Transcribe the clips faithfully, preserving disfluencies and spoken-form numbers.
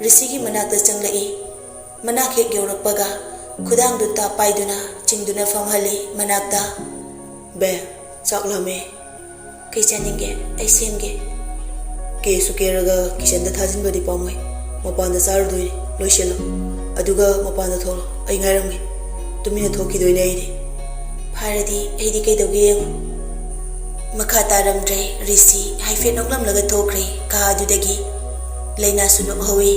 ꯔꯤꯁꯤꯒꯤ ꯃꯅꯥꯛꯇ ꯆꯪꯂꯛꯏ꯫ ꯃꯅꯥꯛ ꯍꯦꯛ ꯌꯧꯔꯛꯄꯒ ꯈꯨꯗꯥꯡꯗꯨ ꯇꯥꯞ ꯄꯥꯏꯗꯨꯅ ꯆꯤꯡꯗꯨꯅ ꯐꯝꯍꯜꯂꯤ ꯃꯅꯥꯛꯇ꯫ "ꯕꯦ, ꯆꯥꯛ ꯂꯥꯝꯃꯦ꯫ ꯀꯩ ꯆꯥꯅꯤꯡꯒꯦ? ꯑꯩ ꯁꯦꯝꯒꯦ꯫" ꯀꯦꯁꯨ ꯀꯦꯔꯒ ꯀꯤꯆꯟꯗ ꯊꯥꯖꯤꯟꯕꯗꯤ ꯄꯥꯝꯃꯣꯏ꯫ ꯃꯄꯥꯟꯗ ꯆꯥꯔꯨꯗꯣꯏꯅꯤ꯫ ꯂꯣꯏꯁꯤꯜꯂꯣ꯫ ꯑꯗꯨꯒ ꯃꯄꯥꯟꯗ ꯊꯣꯛꯂꯣ꯫ ꯑꯩ ꯉꯥꯏꯔꯝꯒꯦ꯫ ꯇꯨꯃꯤꯟꯅ ꯊꯣꯛꯈꯤꯗꯣꯏꯅꯦ ꯑꯩꯗꯤ꯫ "ꯐꯥꯔꯗꯤ ꯑꯩꯗꯤ ꯀꯩꯗꯧꯒꯦ ꯌꯦꯡꯉꯨ꯫" ꯃꯈꯥ ꯇꯥꯔꯝꯗ꯭ꯔꯦ꯫ ꯔꯤꯁꯤ ꯍꯥꯏꯐꯦꯠ ꯅꯣꯛꯂꯝꯂꯒ ꯊꯣꯛꯈ꯭ꯔꯦ ꯀꯥ ꯑꯗꯨꯗꯒꯤ꯫ ꯂꯩꯅꯥꯁꯨ ꯅꯣꯛꯍꯧꯏ꯫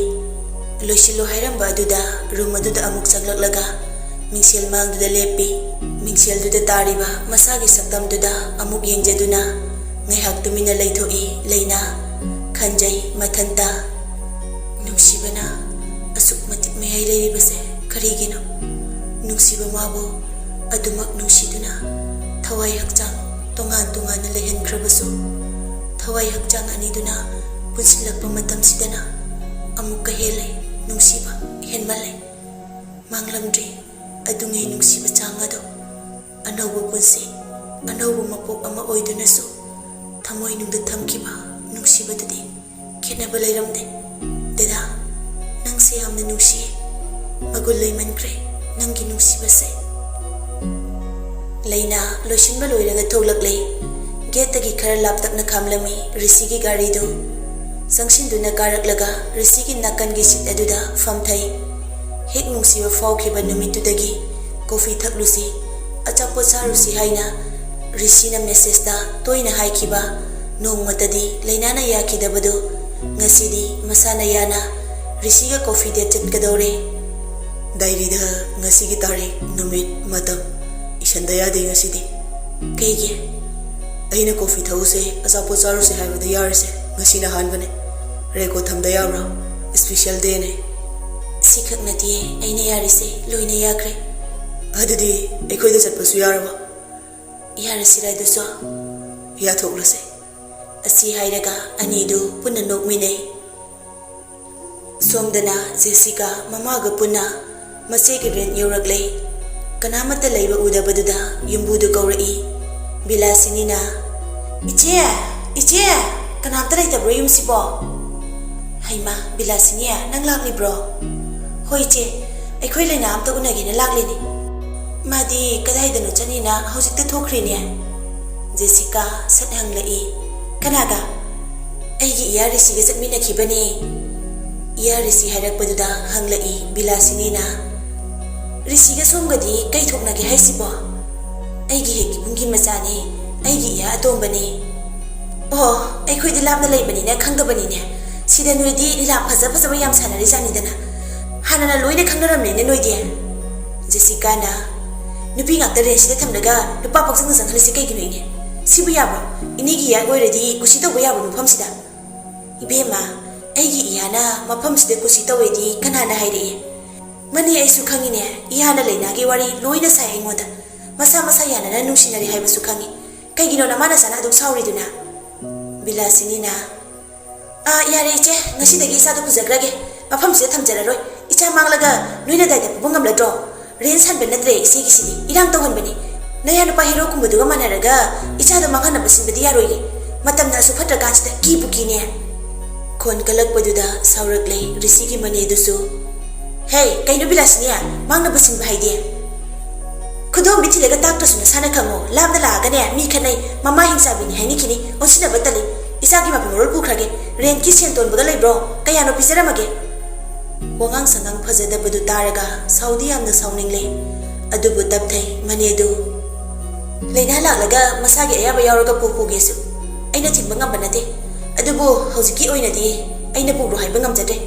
ꯂꯣꯏꯁꯤꯜꯂꯣ ꯍꯥꯏꯔꯝꯕ ꯑꯗꯨꯗ ꯔꯨꯝ ꯑꯗꯨꯗ ꯑꯃꯨꯛ ꯆꯪꯂꯛꯂꯒ ꯃꯤꯡꯁꯦꯜ ꯃꯥꯡꯗꯨꯗ ꯂꯦꯞꯄꯤ꯫ ꯃꯤꯡꯁꯦꯜꯗꯨꯗ ꯇꯥꯔꯤꯕ ꯃꯁꯥꯒꯤ ꯁꯛꯇꯝꯗꯨꯗ ꯑꯃꯨꯛ ꯌꯦꯡꯖꯗꯨꯅ ꯉꯥꯏꯍꯥꯛ ꯇꯨꯃꯤꯟꯅ ꯂꯩꯊꯣꯛꯏ ꯂꯩꯅꯥ꯫ ꯈꯟꯖꯩ ꯃꯊꯟꯇ, "ꯅꯨꯡꯁꯤꯕꯅ ꯑꯁꯨꯛ ꯃꯇꯤꯛ ꯃꯌꯥꯏ ꯂꯩꯔꯤꯕꯁꯦ ꯀꯔꯤꯒꯤꯅꯣ? ꯅꯨꯡꯁꯤꯕ ꯃꯥꯕꯨ ꯑꯗꯨꯃꯛ ꯅꯨꯡꯁꯤꯗꯨꯅ ꯊꯋꯥꯏ ꯍꯛꯆꯥꯡ ꯇꯣꯉꯥꯟ ꯇꯣꯉꯥꯟꯅ ꯂꯩꯍꯟꯈ꯭ꯔꯕꯁꯨ, ꯊꯋꯥꯏ ꯍꯛꯆꯥꯡ ꯑꯅꯤꯗꯨꯅ ꯄꯨꯟꯁꯤꯜꯂꯛꯄ ꯃꯇꯝꯁꯤꯗꯅ ꯑꯃꯨꯛꯀ ꯍꯦꯜꯂꯦ ꯅꯨꯡꯁꯤꯕ, ꯍꯦꯟꯃꯜꯂꯦ꯫ ꯃꯥꯡꯂꯝꯗ꯭ꯔꯤ ꯑꯗꯨꯉꯩ ꯅꯨꯡꯁꯤꯕ ꯆꯥꯡ ꯑꯗꯣ꯫ ꯑꯅꯧꯕ ꯄꯨꯟꯁꯤ, ꯑꯅꯧꯕ ꯃꯄꯣꯛ ꯑꯃ ꯑꯣꯏꯗꯨꯅꯁꯨ ꯊꯃꯣꯏꯅꯨꯡꯗ ꯊꯝꯈꯤꯕ ꯅꯨꯡꯁꯤꯕꯗꯨꯗꯤ ꯈꯦꯠꯅꯕ ꯂꯩꯔꯝꯗꯦ꯫ ꯗꯗꯥ, ꯅꯪꯁꯦ ꯌꯥꯝꯅ ꯅꯨꯡꯁꯤꯌꯦ꯫ ꯃꯒꯨꯟ ꯂꯩꯃꯟꯈ꯭ꯔꯦ ꯅꯪꯒꯤ ꯅꯨꯡꯁꯤꯕꯁꯦ꯫" ꯂꯩꯅꯥ ꯂꯣꯏꯁꯤꯟꯕ ꯂꯣꯏꯔꯒ ꯊꯣꯛꯂꯛꯂꯦ꯫ ꯒꯦꯠꯇꯒꯤ ꯈꯔ ꯂꯥꯞꯇꯛꯅ ꯈꯥꯝꯂꯝꯃꯤ ꯔꯤꯁꯤꯒꯤ ꯒꯥꯔꯤꯗꯨ꯫ ꯆꯪꯁꯤꯟꯗꯨꯅ ꯀꯥꯔꯛꯂꯒ ꯔꯤꯁꯤꯒꯤ ꯅꯥꯀꯟꯒꯤ ꯁꯤꯠ ꯑꯗꯨꯗ ꯐꯝꯊꯩ꯫ ꯍꯦꯛ ꯅꯨꯡꯁꯤꯕ ꯐꯥꯎꯈꯤꯕ ꯅꯨꯃꯤꯠꯇꯨꯗꯒꯤ "ꯀꯣꯐꯤ ꯊꯛꯂꯨꯁꯤ, ꯑꯆꯥꯄꯣꯠ ꯆꯥꯔꯨꯁꯤ" ꯍꯥꯏꯅ ꯔꯤꯁꯤꯅ ꯃꯦꯁꯦꯖꯇ ꯇꯣꯏꯅ ꯍꯥꯏꯈꯤꯕ ꯅꯣꯡꯃꯇꯗꯤ ꯂꯩꯅꯥꯅ ꯌꯥꯈꯤꯗꯕꯗꯨ ꯉꯁꯤꯗꯤ ꯃꯁꯥꯅ ꯌꯥꯅ ꯔꯤꯁꯤꯒ ꯀꯣꯐꯤ ꯗꯦꯠ ꯆꯠꯀꯗꯧꯔꯦ꯫ ꯗꯥꯏꯔꯤꯗ ꯉꯁꯤꯒꯤ ꯇꯥꯔꯤꯛ, ꯅꯨꯃꯤꯠ, ꯃꯇꯝ ꯏꯁꯟꯗ ꯌꯥꯗꯦ ꯉꯁꯤꯗꯤ꯫ ꯀꯩꯒꯤ? ꯑꯩꯅ ꯀꯣꯐꯤ ꯊꯛꯎꯁꯦ, ꯑꯆꯥꯄꯣꯠ ꯆꯥꯔꯨꯁꯦ ꯍꯥꯏꯕꯗ ꯌꯥꯔꯤꯁꯦ ꯉꯁꯤꯅ ꯑꯍꯥꯟꯕꯅꯦ꯫ ꯔꯦꯀꯣꯔꯗ ꯊꯝꯗ ꯌꯥꯕ꯭ꯔꯥ? ꯏꯁꯄꯤꯁꯦꯜ ꯗꯦꯅꯦ꯫ ꯁꯤꯈꯛ ꯅꯠꯇꯤꯌꯦ ꯑꯩꯅ ꯌꯥꯔꯤꯁꯦ, ꯂꯣꯏꯅ ꯌꯥꯈ꯭ꯔꯦ꯫ ꯑꯗꯨꯗꯤ ꯑꯩꯈꯣꯏꯗ ꯆꯠꯄꯁꯨ ꯌꯥꯔꯕ? ꯌꯥꯔꯁꯤꯔ ꯑꯗꯨꯁꯨ? ꯌꯥꯊꯣꯛꯂꯁꯦ꯫ ꯑꯁꯤ ꯍꯥꯏꯔꯒ ꯑꯅꯤꯗꯨ ꯄꯨꯟꯅ ꯅꯣꯛꯃꯤꯟꯅꯩ꯫ ꯁꯣꯝꯗꯅ ꯖꯦꯁꯤꯀꯥ ꯃꯃꯥꯒ ꯄꯨꯟꯅ ꯃꯆꯦꯒꯤ ꯔꯦꯟꯠ ꯌꯧꯔꯛꯂꯦ꯫ ꯀꯅꯥꯃꯠꯇ ꯂꯩꯕ ꯎꯗꯕꯗꯨꯗ ꯌꯨꯝꯕꯨꯗꯨ ꯀꯧꯔꯛꯏ꯫ ꯕꯤꯂꯥꯁꯤꯅꯤꯅ, "ꯏꯆꯦ! ꯏꯆꯦ! ꯀꯅꯥꯝꯇ ꯂꯩꯇꯕ꯭ꯔꯣ ꯌꯨꯝꯁꯤꯕꯣ?" ꯏꯃꯥ, ꯕꯤꯂꯥꯁꯤꯅꯤ, ꯅꯪ ꯂꯥꯛꯂꯤꯕ꯭ꯔꯣ? ꯍꯣꯏ ꯏꯆꯦ, ꯑꯩꯈꯣꯏ ꯂꯩꯅꯥ ꯑꯝꯇ ꯎꯅꯒꯦꯅ ꯂꯥꯛꯂꯤꯅꯤ꯫ ꯃꯥꯗꯤ ꯀꯗꯥꯏꯗꯅꯣ ꯆꯠꯅꯤꯅ ꯍꯧꯖꯤꯛꯇ ꯊꯣꯛꯈ꯭ꯔꯤꯅꯦ꯫ ꯖꯦꯁꯤꯀꯥ ꯁꯠ ꯍꯪꯂꯛꯏ꯫ ꯀꯅꯥꯒ? ꯑꯩꯒꯤ ꯏꯌꯥ ꯔꯤꯁꯤꯒ ꯆꯠꯃꯤꯟꯅꯈꯤꯕꯅꯦ꯫ ꯏꯌꯥ ꯔꯤꯁꯤ ꯍꯥꯏꯔꯛꯄꯗꯨꯗ ꯍꯪꯂꯛꯏ ꯕꯤꯂꯥꯁꯤꯅꯤꯅ꯫ ꯔꯤꯁꯤꯒ ꯁꯣꯝꯒꯗꯤ ꯀꯩ ꯊꯣꯛꯅꯒꯦ ꯍꯥꯏꯁꯤꯕꯣ? ꯑꯩꯒꯤ ꯍꯦꯛ ꯏꯕꯨꯡꯒꯤ ꯃꯆꯥꯅꯦ, ꯑꯩꯒꯤ ꯏꯌꯥ ꯑꯇꯣꯝꯕꯅꯦ꯫ ꯑꯣ, ꯑꯩꯈꯣꯏꯗꯤ ꯂꯥꯞꯅ ꯂꯩꯕꯅꯤꯅ ꯈꯪꯗꯕꯅꯤꯅꯦ꯫ ꯁꯤꯗ ꯅꯣꯏꯗꯤ ꯂꯤꯂꯥ ꯐꯖ ꯐꯖꯕ ꯌꯥꯝ ꯁꯥꯟꯅꯔꯤꯖꯥꯠꯅꯤꯗꯅ꯫ ꯍꯥꯟꯅꯅ ꯂꯣꯏꯅ ꯈꯪꯅꯔꯝꯂꯦꯅꯦ ꯅꯣꯏꯗꯤ꯫ ꯖꯦꯁꯤꯀꯥꯅ, ꯅꯨꯄꯤ ꯉꯥꯛꯇ ꯔꯦꯟꯁꯤꯗ ꯊꯝꯂꯒ ꯅꯨꯄꯥ ꯄꯪꯆꯪꯗ ꯆꯪꯍꯜꯂꯤꯁꯦ ꯀꯩꯒꯤꯅꯣ ꯏꯅꯦ? ꯁꯤꯕꯨ ꯌꯥꯕ꯭ꯔꯣ? ꯏꯅꯦꯒꯤ ꯏꯌꯥ ꯑꯣꯏꯔꯗꯤ ꯀꯨꯁꯤ ꯇꯧꯕ ꯌꯥꯕ ꯃꯐꯝꯁꯤꯗ꯫ ꯏꯕꯦꯝꯃ, ꯑꯩꯒꯤ ꯏꯌꯥꯅ ꯃꯐꯝꯁꯤꯗ ꯀꯨꯁꯤ ꯇꯧꯋꯦꯗꯤ ꯀꯅꯥꯅ ꯍꯥꯏꯔꯛꯏ? ꯃꯅꯦ, ꯑꯩꯁꯨ ꯈꯪꯉꯤꯅꯦ, ꯏꯌꯥꯅ ꯂꯩꯅꯥꯒꯤ ꯋꯥꯔꯤ ꯂꯣꯏꯅ ꯁꯥꯏ ꯑꯩꯉꯣꯟꯗ꯫ ꯃꯁꯥ ꯃꯁꯥ ꯌꯥꯅꯅ ꯅꯨꯡꯁꯤꯅꯔꯤ ꯍꯥꯏꯕꯁꯨ ꯈꯪꯉꯤ꯫ ꯀꯩꯒꯤꯅꯣ ꯅꯃꯥ ꯅꯆꯥꯅ ꯑꯗꯨꯛ ꯁꯥꯎꯔꯤꯗꯨꯅ? ꯕꯤꯂꯥꯁꯤꯅꯤꯅ, ꯑꯥ, ꯌꯥꯔꯦ ꯏꯆꯦ, ꯉꯁꯤꯗꯒꯤ ꯏꯆꯥꯗꯣ ꯄꯨꯖꯈ꯭ꯔꯒꯦ꯫ ꯃꯐꯝꯁꯤꯗ ꯊꯝꯖꯔꯔꯣꯏ꯫ ꯏꯆꯥ ꯃꯥꯡꯂꯒ ꯅꯣꯏꯅ ꯗꯥꯏꯗ ꯄꯨꯕ ꯉꯝꯂꯗ꯭ꯔꯣ? ꯔꯦꯟ ꯁꯥꯟꯕ ꯅꯠꯇ꯭ꯔꯦ ꯏꯆꯦꯒꯤꯁꯤꯗꯤ, ꯏꯔꯥꯡ ꯇꯧꯍꯟꯕꯅꯤ꯫ ꯅꯌꯥ ꯅꯨꯄꯥ ꯍꯦꯔꯣ ꯀꯨꯝꯕꯗꯨꯒ ꯃꯥꯟꯅꯔꯒ ꯏꯆꯥꯗꯣ ꯃꯥꯡꯍꯟꯅꯕ ꯁꯤꯟꯕꯗꯤ ꯌꯥꯔꯣꯏꯌꯦ꯫ ꯃꯇꯝꯅ ꯑꯁꯨꯛ ꯐꯠꯇ꯭ꯔꯀꯥꯟꯁꯤꯗ ꯀꯤꯕꯨ ꯀꯤꯅꯦ꯫ ꯈꯣꯟ ꯀꯜꯂꯛꯄꯗꯨꯗ ꯁꯥꯎꯔꯛꯂꯦ ꯔꯤꯁꯤꯒꯤ ꯃꯅꯦꯗꯨꯁꯨ꯫ ꯍꯦ, ꯀꯩꯅꯣ ꯕꯤꯂꯥꯁꯤꯅꯤ, ꯃꯥꯡꯅꯕ ꯁꯤꯟꯕ ꯍꯥꯏꯗꯤ? ꯈꯨꯗꯣꯝꯕꯤ ꯊꯤꯜꯂꯒ ꯇꯥꯛꯇ꯭ꯔꯁꯨ ꯅꯁꯥꯅ ꯈꯪꯉꯣ꯫ ꯂꯥꯞꯅ ꯂꯥꯛꯑꯒꯅꯦ, ꯃꯤ ꯈꯠꯅꯩ, ꯃꯃꯥ ꯍꯤꯡꯆꯥꯕꯤꯅꯤ ꯍꯥꯏꯅꯈꯤꯅꯤ, ꯑꯣꯟꯁꯤꯟꯅꯕ ꯇꯜꯂꯤ꯫ ꯏꯆꯥꯒꯤ ꯃꯐꯤ ꯃꯔꯣꯜ ꯄꯨꯈ꯭ꯔꯒꯦ꯫ ꯔꯦꯟꯠꯀꯤ ꯁꯦꯟ ꯇꯣꯟꯕꯒ ꯂꯩꯕ꯭ꯔꯣ? ꯀꯌꯥꯅꯣ ꯄꯤꯖꯔꯝꯃꯒꯦ? ꯋꯥꯉꯥꯡ ꯁꯉꯥꯡ ꯐꯖꯗꯕꯗꯨ ꯇꯥꯔꯒ ꯁꯥꯎꯗꯤ ꯌꯥꯝꯅ ꯁꯥꯎꯅꯤꯡꯂꯦ꯫ ꯑꯗꯨꯕꯨ ꯇꯞꯊꯩ ꯃꯅꯦꯗꯨ꯫ ꯂꯩꯅꯥ ꯂꯥꯛꯂꯒ ꯃꯁꯥꯒꯤ ꯑꯌꯥꯕ ꯌꯥꯎꯔꯒ ꯄꯨ ꯄꯨꯒꯦꯁꯨ ꯑꯩꯅ ꯊꯤꯡꯕ ꯉꯝꯕ ꯅꯠꯇꯦ꯫ ꯑꯗꯨꯕꯨ ꯍꯧꯖꯤꯛꯀꯤ ꯑꯣꯏꯅꯗꯤ ꯑꯩꯅ ꯄꯨꯔꯣ ꯍꯥꯏꯕ ꯉꯝꯖꯗ꯭ꯔꯦ꯫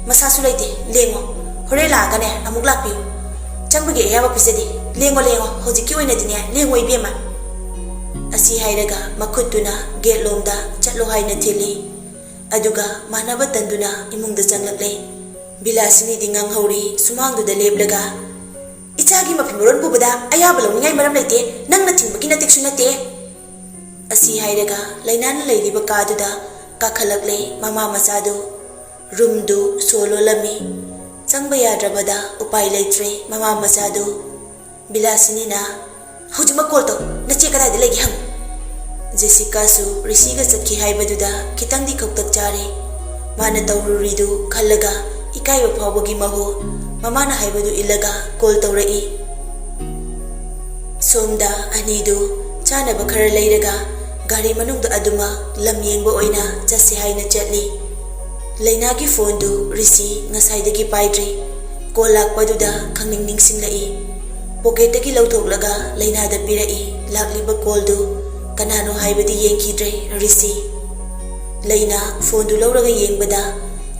ꯃꯁꯥꯁꯨ ꯂꯩꯇꯦ, ꯂꯦꯡꯉꯣ꯫ ꯍꯣꯔꯦꯟ ꯂꯥꯛꯑꯒꯅꯦ ꯑꯃꯨꯛ ꯂꯥꯛꯄꯤꯌꯨ꯫ ꯆꯪꯕꯒꯤ ꯑꯌꯥꯕ ꯄꯤꯖꯗꯦ꯫ ꯂꯦꯡꯉꯣ, ꯂꯦꯡꯉꯣ꯫ ꯍꯧꯖꯤꯛꯀꯤ ꯑꯣꯏꯅꯗꯤꯅꯦ ꯂꯦꯡꯉꯣ ꯏꯕꯦꯝꯃ꯫ ꯑꯁꯤ ꯍꯥꯏꯔꯒ ꯃꯈꯨꯠꯇꯨꯅ ꯒꯦꯠ ꯂꯣꯝꯗ ꯆꯠꯂꯣ ꯍꯥꯏꯅ ꯊꯤꯜꯂꯤ꯫ ꯑꯗꯨꯒ ꯃꯥꯟꯅꯕ ꯇꯟꯗꯨꯅ ꯏꯃꯨꯡꯗ ꯆꯪꯂꯛꯂꯦ꯫ ꯕꯤꯂꯥꯁꯤꯅꯤꯗꯤ ꯉꯥꯡꯍꯧꯔꯤ ꯁꯨꯃꯥꯡꯗꯨꯗ ꯂꯦꯞꯂꯒ, "ꯏꯆꯥꯒꯤ ꯃꯐꯤ ꯃꯔꯣꯟ ꯄꯨꯕꯗ ꯑꯌꯥꯕ ꯂꯧꯅꯤꯡꯉꯥꯏ ꯃꯔꯝ ꯂꯩꯇꯦ, ꯅꯪꯅ ꯊꯤꯡꯕꯒꯤ ꯅꯇꯤꯛꯁꯨ ꯅꯠꯇꯦ"꯫ ꯑꯁꯤ ꯍꯥꯏꯔꯒ ꯂꯩꯅꯥꯅ ꯂꯩꯔꯤꯕ ꯀꯥꯗꯨꯗ ꯀꯥꯈꯠꯂꯛꯂꯦ ꯃꯃꯥ ꯃꯆꯥꯗꯨ꯫ ꯔꯨꯝꯗꯨ ꯁꯣ ꯂꯣꯜꯂꯝꯃꯤ꯫ ꯆꯪꯕ ꯌꯥꯗ꯭ꯔꯕꯗ ꯎꯄꯥꯏ ꯂꯩꯇ꯭ꯔꯦ ꯃꯃꯥ ꯃꯆꯥꯗꯨ꯫ ꯕꯤꯂꯥꯁꯤꯅꯤꯅ, "ꯍꯧꯖꯤꯛꯃꯛ ꯀꯣꯜ ꯇꯧ, ꯅꯆꯦ ꯀꯗꯥꯏꯗ ꯂꯩꯒꯦ ꯍꯪꯉꯨ"꯫ ꯖꯦꯁꯤꯀꯥꯁꯨ ꯔꯤꯁꯤꯒ ꯆꯠꯈꯤ ꯍꯥꯏꯕꯗꯨꯗ ꯈꯤꯇꯪꯗꯤ ꯈꯧꯇꯛ ꯆꯥꯔꯦ꯫ ꯃꯥꯅ ꯇꯧꯔꯨꯔꯤꯗꯨ ꯈꯜꯂꯒ ꯏꯀꯥꯏꯕ ꯐꯥꯎꯕꯒꯤ ꯃꯍꯨ ꯃꯃꯥꯅ ꯍꯥꯏꯕꯗꯨ ꯏꯜꯂꯒ ꯀꯣꯜ ꯇꯧꯔꯛꯏ꯫ ꯁꯣꯝꯗ ꯑꯅꯤꯗꯨ ꯆꯥꯅꯕ ꯈꯔ ꯂꯩꯔꯒ ꯒꯥꯔꯤ ꯃꯅꯨꯡꯗ ꯑꯗꯨꯃꯛ ꯂꯝ ꯌꯦꯡꯕ ꯑꯣꯏꯅ ꯆꯠꯁꯤ ꯍꯥꯏꯅ ꯆꯠꯂꯤ꯫ ꯂꯩꯅꯥꯒꯤ ꯐꯣꯟꯗꯨ ꯔꯤꯁꯤ ꯉꯁꯥꯏꯗꯒꯤ ꯄꯥꯏꯗ꯭ꯔꯤ꯫ ꯀꯣꯜ ꯂꯥꯛꯄꯗꯨꯗ ꯈꯪꯅꯤꯡ ꯅꯤꯡꯁꯤꯡꯂꯛꯏ꯫ ꯄꯣꯀꯦꯠꯇꯒꯤ ꯂꯧꯊꯣꯛꯂꯒ ꯂꯩꯅꯥꯗ ꯄꯤꯔꯛꯏ꯫ ꯂꯥꯛꯂꯤꯕ ꯀꯣꯜꯗꯨ ꯀꯅꯥꯅꯣ ꯍꯥꯏꯕꯗꯤ ꯌꯦꯡꯈꯤꯗ꯭ꯔꯦ ꯔꯤꯁꯤ꯫ ꯂꯩꯅꯥ ꯐꯣꯟꯗꯨ ꯂꯧꯔꯒ ꯌꯦꯡꯕꯗ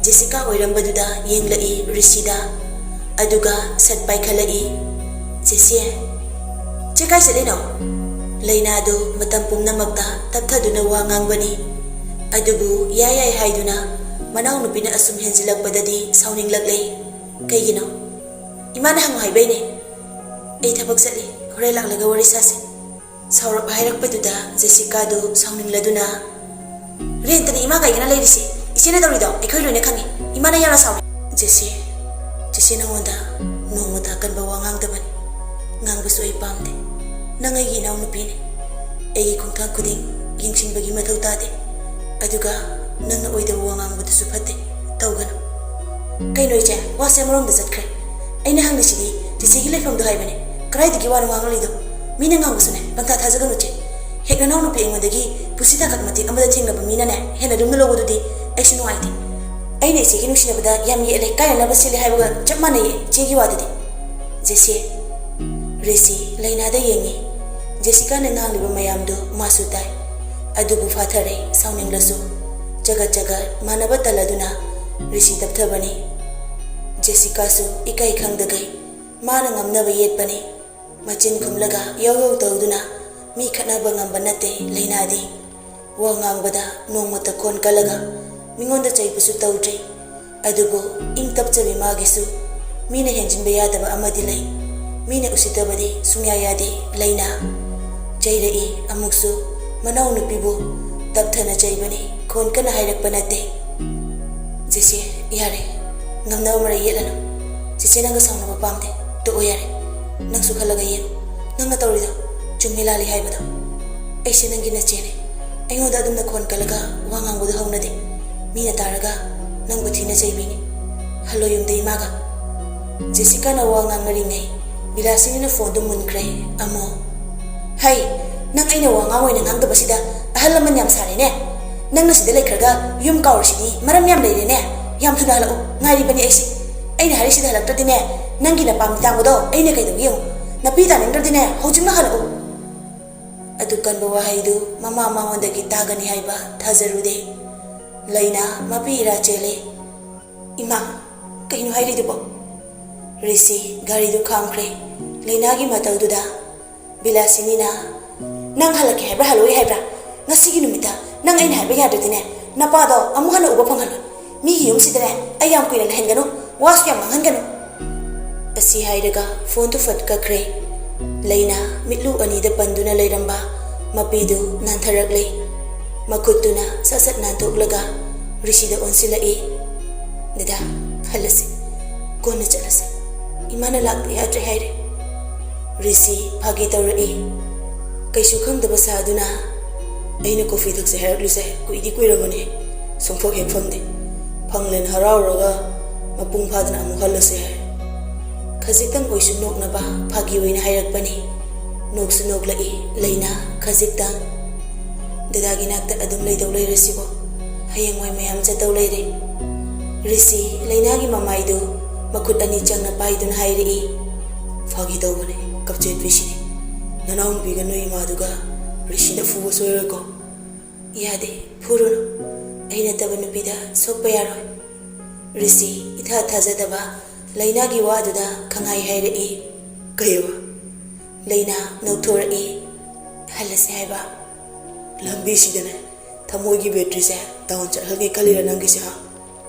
ꯖꯦꯁꯤꯀꯥ ꯑꯣꯏꯔꯝꯕꯗꯨꯗ ꯌꯦꯡꯂꯛꯏ ꯔꯤꯁꯤꯗ꯫ ꯑꯗꯨꯒ ꯁꯠ ꯄꯥꯏꯈꯠꯂꯛꯏ꯫ "ꯖꯦꯁꯤ, ꯆꯦ ꯀꯥꯏ ꯆꯠꯂꯤꯅꯣ?" ꯂꯩꯅꯥꯗꯨ ꯃꯇꯝ ꯄꯨꯝꯅꯃꯛꯇ ꯇꯞꯊꯗꯨꯅ ꯋꯥ ꯉꯥꯡꯕꯅꯤ꯫ ꯑꯗꯨꯕꯨ ꯌꯥꯏ ꯌꯥꯏ ꯍꯥꯏꯗꯨꯅ ꯃꯅꯥꯎꯅꯨꯄꯤꯅ ꯑꯁꯨꯝ ꯍꯦꯟꯖꯤꯜꯂꯛꯄꯗꯗꯤ ꯁꯥꯎꯅꯤꯡꯂꯛꯂꯦ꯫ "ꯀꯩꯒꯤꯅꯣ? ꯏꯃꯥꯅ ꯍꯪꯉꯨ ꯍꯥꯏꯕꯩꯅꯦ꯫ ꯑꯩ ꯊꯕꯛ ꯆꯠꯂꯤ, ꯍꯣꯔꯦꯟ ꯂꯥꯛꯂꯒ ꯋꯥꯔꯤ ꯁꯥꯁꯤ"꯫ ꯁꯥꯎꯔꯞ ꯍꯥꯏꯔꯛꯄꯗꯨꯗ ꯖꯦꯁꯤꯀꯥꯗꯨ ꯁꯥꯎꯅꯤꯡꯂꯗꯨꯅ, "ꯔꯦꯟꯇꯅꯤ ꯏꯃꯥ ꯀꯩꯒꯤꯅ ꯂꯩꯔꯤꯁꯤ? ꯏꯆꯦꯅ ꯇꯧꯔꯤꯗꯣ ꯑꯩꯈꯣꯏ ꯂꯣꯏꯅ ꯈꯪꯉꯤ꯫ ꯏꯃꯥꯅ ꯌꯥꯝꯅ ꯁꯥꯎꯔꯤ"꯫ "ꯖꯦꯁꯤ, ꯆꯦꯆꯦ ꯅꯉꯣꯟꯗ ꯅꯣꯡꯃꯇ ꯑꯀꯟꯕ ꯋꯥ ꯉꯥꯡꯗꯕꯅꯤ꯫ ꯉꯥꯡꯕꯁꯨ ꯑꯩ ꯄꯥꯝꯗꯦ꯫ ꯅꯪ ꯑꯩꯒꯤ ꯏꯅꯥꯎꯅꯨꯄꯤꯅꯤ꯫ ꯑꯩꯒꯤ ꯈꯣꯡꯊꯥꯡ ꯈꯨꯗꯤꯡ ꯌꯦꯡꯁꯤꯟꯕꯒꯤ ꯃꯊꯧ ꯇꯥꯗꯦ꯫ ꯑꯗꯨꯒ ꯅꯪꯅ ꯑꯣꯏꯗꯕ ꯋꯥ ꯉꯥꯡꯕꯗꯨꯁꯨ ꯐꯠꯇꯦ꯫ ꯇꯧꯒꯅꯨ"꯫ "ꯀꯩꯅꯣ ꯏꯆꯦ, ꯋꯥꯁꯦ ꯑꯃꯔꯣꯝꯗ ꯆꯠꯈ꯭ꯔꯦ꯫ ꯑꯩꯅ ꯍꯪꯉꯤꯁꯤꯗꯤ ꯆꯦꯆꯦꯒꯤ ꯂꯩꯐꯝꯗꯣ ꯍꯥꯏꯕꯅꯦ꯫ ꯀꯗꯥꯏꯗꯒꯤ ꯋꯥꯅꯣ ꯉꯥꯡꯂꯛꯂꯤꯗꯣ? ꯃꯤꯅ ꯉꯥꯡꯕꯁꯨꯅꯦ ꯄꯪꯊꯥ ꯊꯥꯖꯒꯅꯨ ꯆꯦ꯫ ꯍꯦꯛ ꯅꯅꯥꯎ ꯅꯨꯄꯤ ꯑꯩꯉꯣꯟꯗꯒꯤ ꯄꯨꯟꯁꯤ ꯇꯥꯡꯀꯛ ꯃꯇꯦꯛ ꯑꯃꯗ ꯊꯦꯡꯅꯕ ꯃꯤꯅꯅꯦ ꯍꯦꯟꯅ ꯂꯨꯝꯅ ꯂꯧꯕꯗꯨꯗꯤ ꯑꯩꯁꯨ ꯅꯨꯡꯉꯥꯏꯇꯦ꯫ ꯑꯩꯅ ꯏꯆꯦꯒꯤ ꯅꯨꯡꯁꯤꯅꯕꯗ ꯌꯥꯝ ꯌꯦꯠꯂꯦ, ꯀꯥꯏꯅꯅꯕ ꯁꯤꯜꯂꯦ ꯍꯥꯏꯕꯒ ꯆꯞ ꯃꯥꯟꯅꯩꯌꯦ ꯏꯆꯦꯒꯤ ꯋꯥꯗꯨꯗꯤ"꯫ ꯖꯦꯁꯤ꯫ ꯔꯤꯁꯤ ꯂꯩꯅꯥꯗ ꯌꯦꯡꯉꯤ꯫ ꯖꯦꯁꯤꯀꯥꯅ ꯉꯥꯡꯂꯤꯕ ꯃꯌꯥꯝꯗꯨ ꯃꯥꯁꯨ ꯇꯥꯏ꯫ ꯑꯗꯨꯕꯨ ꯐꯥꯊꯔꯦ, ꯁꯥꯎꯅꯤꯡꯂꯁꯨ꯫ ꯆꯒꯠ ꯆꯒꯠ ꯃꯥꯟꯅꯕ ꯇꯜꯂꯗꯨꯅ ꯔꯤꯁꯤ ꯇꯞꯊꯕꯅꯤ꯫ ꯖꯦꯁꯤꯀꯥꯁꯨ ꯏꯀꯥꯏ ꯈꯪꯗꯈꯩ ꯃꯥꯅ ꯉꯝꯅꯕ ꯌꯦꯠꯄꯅꯤ꯫ ꯃꯆꯤꯟ ꯈꯨꯝꯂꯒ ꯌꯧ ꯌꯧ ꯇꯧꯗꯨꯅ ꯃꯤ ꯈꯠꯅꯕ ꯉꯝꯕ ꯅꯠꯇꯦ ꯂꯩꯅꯥꯗꯤ꯫ ꯋꯥ ꯉꯥꯡꯕꯗ ꯅꯣꯡꯃꯇ ꯈꯣꯟ ꯀꯜꯂꯒ ꯃꯤꯉꯣꯟꯗ ꯆꯩꯕꯁꯨ ꯇꯧꯗ꯭ꯔꯤ꯫ ꯑꯗꯨꯕꯨ ꯏꯪ ꯇꯞꯆꯕꯤ ꯃꯥꯒꯤꯁꯨ ꯃꯤꯅ ꯍꯦꯟꯖꯤꯟꯕ ꯌꯥꯗꯕ ꯑꯃꯗꯤ ꯂꯩ꯫ ꯃꯤꯅ ꯎꯁꯤꯠꯇꯕꯗꯤ ꯁꯨꯡꯌꯥ ꯌꯥꯗꯦ ꯂꯩꯅꯥ꯫ ꯆꯩꯔꯛꯏ ꯑꯃꯨꯛꯁꯨ ꯃꯅꯥꯎꯅꯨꯄꯤꯕꯨ ꯇꯞꯊꯅ ꯆꯩꯕꯅꯤ, ꯈꯣꯟ ꯀꯟꯅ ꯍꯥꯏꯔꯛꯄ ꯅꯠꯇꯦ꯫ "ꯆꯦꯆꯦ, ꯌꯥꯔꯦ, ꯉꯝꯅꯕ ꯃꯔꯩ ꯌꯦꯠꯂꯅꯨ꯫ ꯆꯦꯆꯦ ꯅꯪꯒ ꯁꯥꯎꯅꯕ ꯄꯥꯝꯗꯦ, ꯇꯣꯛꯑꯣ ꯌꯥꯔꯦ꯫ ꯅꯪꯁꯨ ꯈꯜꯂꯒ ꯌꯦꯡꯉꯨ, ꯅꯪꯅ ꯇꯧꯔꯤꯗꯣ ꯆꯨꯝꯃꯤ ꯂꯥꯜꯂꯤ ꯍꯥꯏꯕꯗꯣ꯫ ꯑꯩꯁꯦ ꯅꯪꯒꯤ ꯅꯆꯦꯅꯦ, ꯑꯩꯉꯣꯟꯗ ꯑꯗꯨꯝꯅ ꯈꯣꯟ ꯀꯜꯂꯒ ꯋꯥ ꯉꯥꯡꯕꯗꯣ ꯍꯧꯅꯗꯦ꯫ ꯃꯤꯅ ꯇꯥꯔꯒ ꯅꯪꯕꯨ ꯊꯤꯅ ꯆꯩꯕꯤꯅꯤ꯫ ꯍꯜꯂꯣ ꯌꯨꯝꯗ ꯏꯃꯥꯒ꯫ ꯖꯦꯁꯤꯀꯥꯅ ꯋꯥ ꯉꯥꯡꯅꯔꯤꯉꯩ ꯕꯤꯂꯥꯁꯤꯅꯤꯅ ꯐꯣꯟꯗꯨ ꯃꯨꯟꯈ꯭ꯔꯦ꯫ ꯑꯃꯣ, ꯍꯩ, ꯅꯪ ꯑꯩꯅ ꯋꯥ ꯉꯥꯡ ꯑꯣꯏꯅ ꯉꯥꯡꯗꯕꯁꯤꯗ ꯑꯍꯜ ꯂꯃꯟ ꯌꯥꯝ ꯁꯥꯔꯦꯅꯦ꯫ ꯅꯪꯅ ꯁꯤꯗ ꯂꯩꯈ꯭ꯔꯒ ꯌꯨꯝ ꯀꯥꯎꯔꯤꯁꯤꯗꯤ ꯃꯔꯝ ꯌꯥꯝ ꯂꯩꯔꯦꯅꯦ꯫ ꯌꯥꯝ ꯊꯨꯅ ꯍꯜꯂꯛꯎ, ꯉꯥꯏꯔꯤꯕꯅꯤ ꯑꯩꯁꯦ꯫ ꯑꯩꯅ ꯍꯥꯏꯔꯤꯁꯤꯗ ꯍꯜꯂꯛꯇ꯭ꯔꯗꯤꯅꯦ, ꯅꯪꯒꯤ ꯅꯄꯥꯝ ꯇꯥꯡꯕꯗꯣ ꯑꯩꯅ ꯀꯩꯗꯧꯒꯦ ꯌꯦꯡꯉꯨ꯫ ꯅꯄꯤ ꯇꯥꯅꯤꯡꯗ꯭ꯔꯗꯤꯅꯦ, ꯍꯧꯖꯤꯛꯃꯛ ꯍꯜꯂꯛꯎ꯫ ꯑꯗꯨ ꯀꯟꯕ ꯋꯥꯍꯩꯗꯨ ꯃꯃꯥ ꯃꯉꯣꯟꯗꯒꯤ ꯇꯥꯒꯅꯤ ꯍꯥꯏꯕ ꯊꯥꯖꯔꯨꯗꯦ꯫ ꯂꯩꯅꯥ ꯃꯄꯤ ꯏꯔꯥ ꯆꯦꯜꯂꯦ꯫ "ꯏꯃꯥ, ꯀꯩꯅꯣ ꯍꯥꯏꯔꯤꯗꯨꯕꯣ?" ꯔꯤꯁꯤ ꯒꯥꯔꯤꯗꯨ ꯈꯥꯝꯈ꯭ꯔꯦ꯫ ꯂꯩꯅꯥꯒꯤ ꯃꯇꯧꯗꯨꯗ ꯕꯤꯂꯥꯁꯤꯅꯤꯅ, "ꯅꯪ ꯍꯜꯂꯛꯀꯦ ꯍꯥꯏꯕ꯭ꯔꯥ, ꯍꯜꯂꯛꯑꯣꯏ ꯍꯥꯏꯕ꯭ꯔꯥ? ꯉꯁꯤꯒꯤ ꯅꯨꯃꯤꯠꯇ ꯅꯪ ꯑꯩꯅ ꯍꯥꯏꯕ ꯌꯥꯗ꯭ꯔꯗꯤꯅꯦ, ꯅꯄꯥꯗꯣ ꯑꯃꯨꯛ ꯍꯟꯅ ꯎꯕ ꯐꯪꯍꯜꯂꯣꯏ꯫ ꯃꯤꯒꯤ ꯌꯨꯝꯁꯤꯗꯅꯦ ꯑꯩ ꯌꯥꯝ ꯀꯨꯏꯅ ꯂꯩꯍꯟꯒꯅꯨ, ꯋꯥꯁꯨ ꯌꯥꯝ ꯉꯥꯡꯍꯟꯒꯅꯨ"꯫ ꯑꯁꯤ ꯍꯥꯏꯔꯒ ꯐꯣꯟꯗꯨ ꯐꯠ ꯀꯛꯈ꯭ꯔꯦ꯫ ꯂꯩꯅꯥ ꯃꯤꯠꯂꯨ ꯑꯅꯤꯗ ꯄꯟꯗꯨꯅ ꯂꯩꯔꯝꯕ ꯃꯄꯤꯗꯨ ꯅꯥꯟꯊꯔꯛꯂꯦ꯫ ꯃꯈꯨꯠꯇꯨꯅ ꯁꯠ ꯁꯠ ꯅꯥꯟꯊꯣꯛꯂꯒ ꯔꯤꯁꯤꯗ ꯑꯣꯟꯁꯤꯜꯂꯛꯏ꯫ "ꯗꯗꯥ, ꯍꯜꯂꯁꯤ, ꯀꯣꯟꯅ ꯆꯠꯂꯁꯤ꯫ ꯏꯃꯥꯅ ꯂꯥꯛꯄ ꯌꯥꯗ꯭ꯔꯦ ꯍꯥꯏꯔꯦ"꯫ ꯔꯤꯁꯤ ꯐꯥꯒꯤ ꯇꯧꯔꯛꯏ꯫ ꯀꯩꯁꯨ ꯈꯪꯗꯕ ꯁꯥꯗꯨꯅ, "ꯑꯩꯅ ꯀꯣꯐꯤ ꯊꯛꯁꯦ ꯍꯥꯏꯔꯛꯂꯤꯁꯦ ꯀꯨꯏꯗꯤ ꯀꯨꯏꯔꯕꯅꯦ, ꯁꯨꯡꯐꯛ ꯍꯦꯛ ꯐꯪꯗꯦ꯫ ꯐꯪꯂꯦꯅ ꯍꯔꯥꯎꯔꯒ ꯃꯄꯨꯡ ꯐꯥꯗꯅ ꯑꯃꯨꯛ ꯍꯜꯂꯁꯦ ꯍꯥꯏꯔꯦ"꯫ ꯈꯖꯤꯛꯇꯪ ꯑꯣꯏꯁꯨ ꯅꯣꯛꯅꯕ ꯐꯥꯒꯤ ꯑꯣꯏꯅ ꯍꯥꯏꯔꯛꯄꯅꯤ꯫ ꯅꯣꯛꯁꯨ ꯅꯣꯛꯂꯛꯏ ꯂꯩꯅꯥ ꯈꯖꯤꯛꯇꯪ꯫ "ꯗꯗꯥꯒꯤ ꯅꯥꯛꯇ ꯑꯗꯨꯝ ꯂꯩꯗꯧ ꯂꯩꯔꯁꯤꯕꯣ? ꯍꯌꯦꯡꯋꯥꯏ ꯃꯌꯥꯝ ꯆꯠꯇꯧ ꯂꯩꯔꯦ"꯫ ꯔꯤꯁꯤ ꯂꯩꯅꯥꯒꯤ ꯃꯃꯥꯏꯗꯨ ꯃꯈꯨꯠ ꯑꯅꯤ ꯆꯪꯅ ꯄꯥꯏꯗꯨꯅ ꯍꯥꯏꯔꯛꯏ꯫ "ꯐꯥꯒꯤ ꯇꯧꯕꯅꯦ, ꯀꯞꯆꯦꯠꯄꯤꯁꯤꯅꯤ꯫ ꯅꯅꯥꯎꯅꯨꯄꯤꯒ ꯅꯣꯏ ꯏꯃꯥꯗꯨꯒ ꯔꯤꯁꯤꯅ ꯐꯨꯕ ꯁꯣꯏꯔꯣꯏꯀꯣ"꯫ "ꯌꯥꯗꯦ, ꯐꯨꯔꯨꯅꯨ꯫ ꯑꯩ ꯅꯠꯇꯕ ꯅꯨꯄꯤꯗ ꯁꯣꯛꯄ ꯌꯥꯔꯣꯏ"꯫ ꯔꯤꯁꯤ ꯏꯊꯥ ꯊꯥꯖꯗꯕ ꯂꯩꯅꯥꯒꯤ ꯋꯥꯗꯨꯗ ꯈꯪꯍꯥꯏ ꯍꯥꯏꯔꯛꯏ꯫ "ꯀꯩꯕ?" ꯂꯩꯅꯥ ꯅꯣꯛꯊꯣꯔꯛꯏ꯫ "ꯍꯜꯂꯁꯦ ꯍꯥꯏꯕ"꯫ "ꯂꯝꯕꯤꯁꯤꯗꯅꯦ ꯊꯃꯣꯏꯒꯤ ꯕꯦꯇ꯭ꯔꯤꯁꯦ ꯗꯥꯎꯟ ꯆꯠꯍꯜꯒꯦ ꯈꯜꯂꯤꯔ ꯅꯪꯒꯤꯁꯦ, ꯍꯥ?"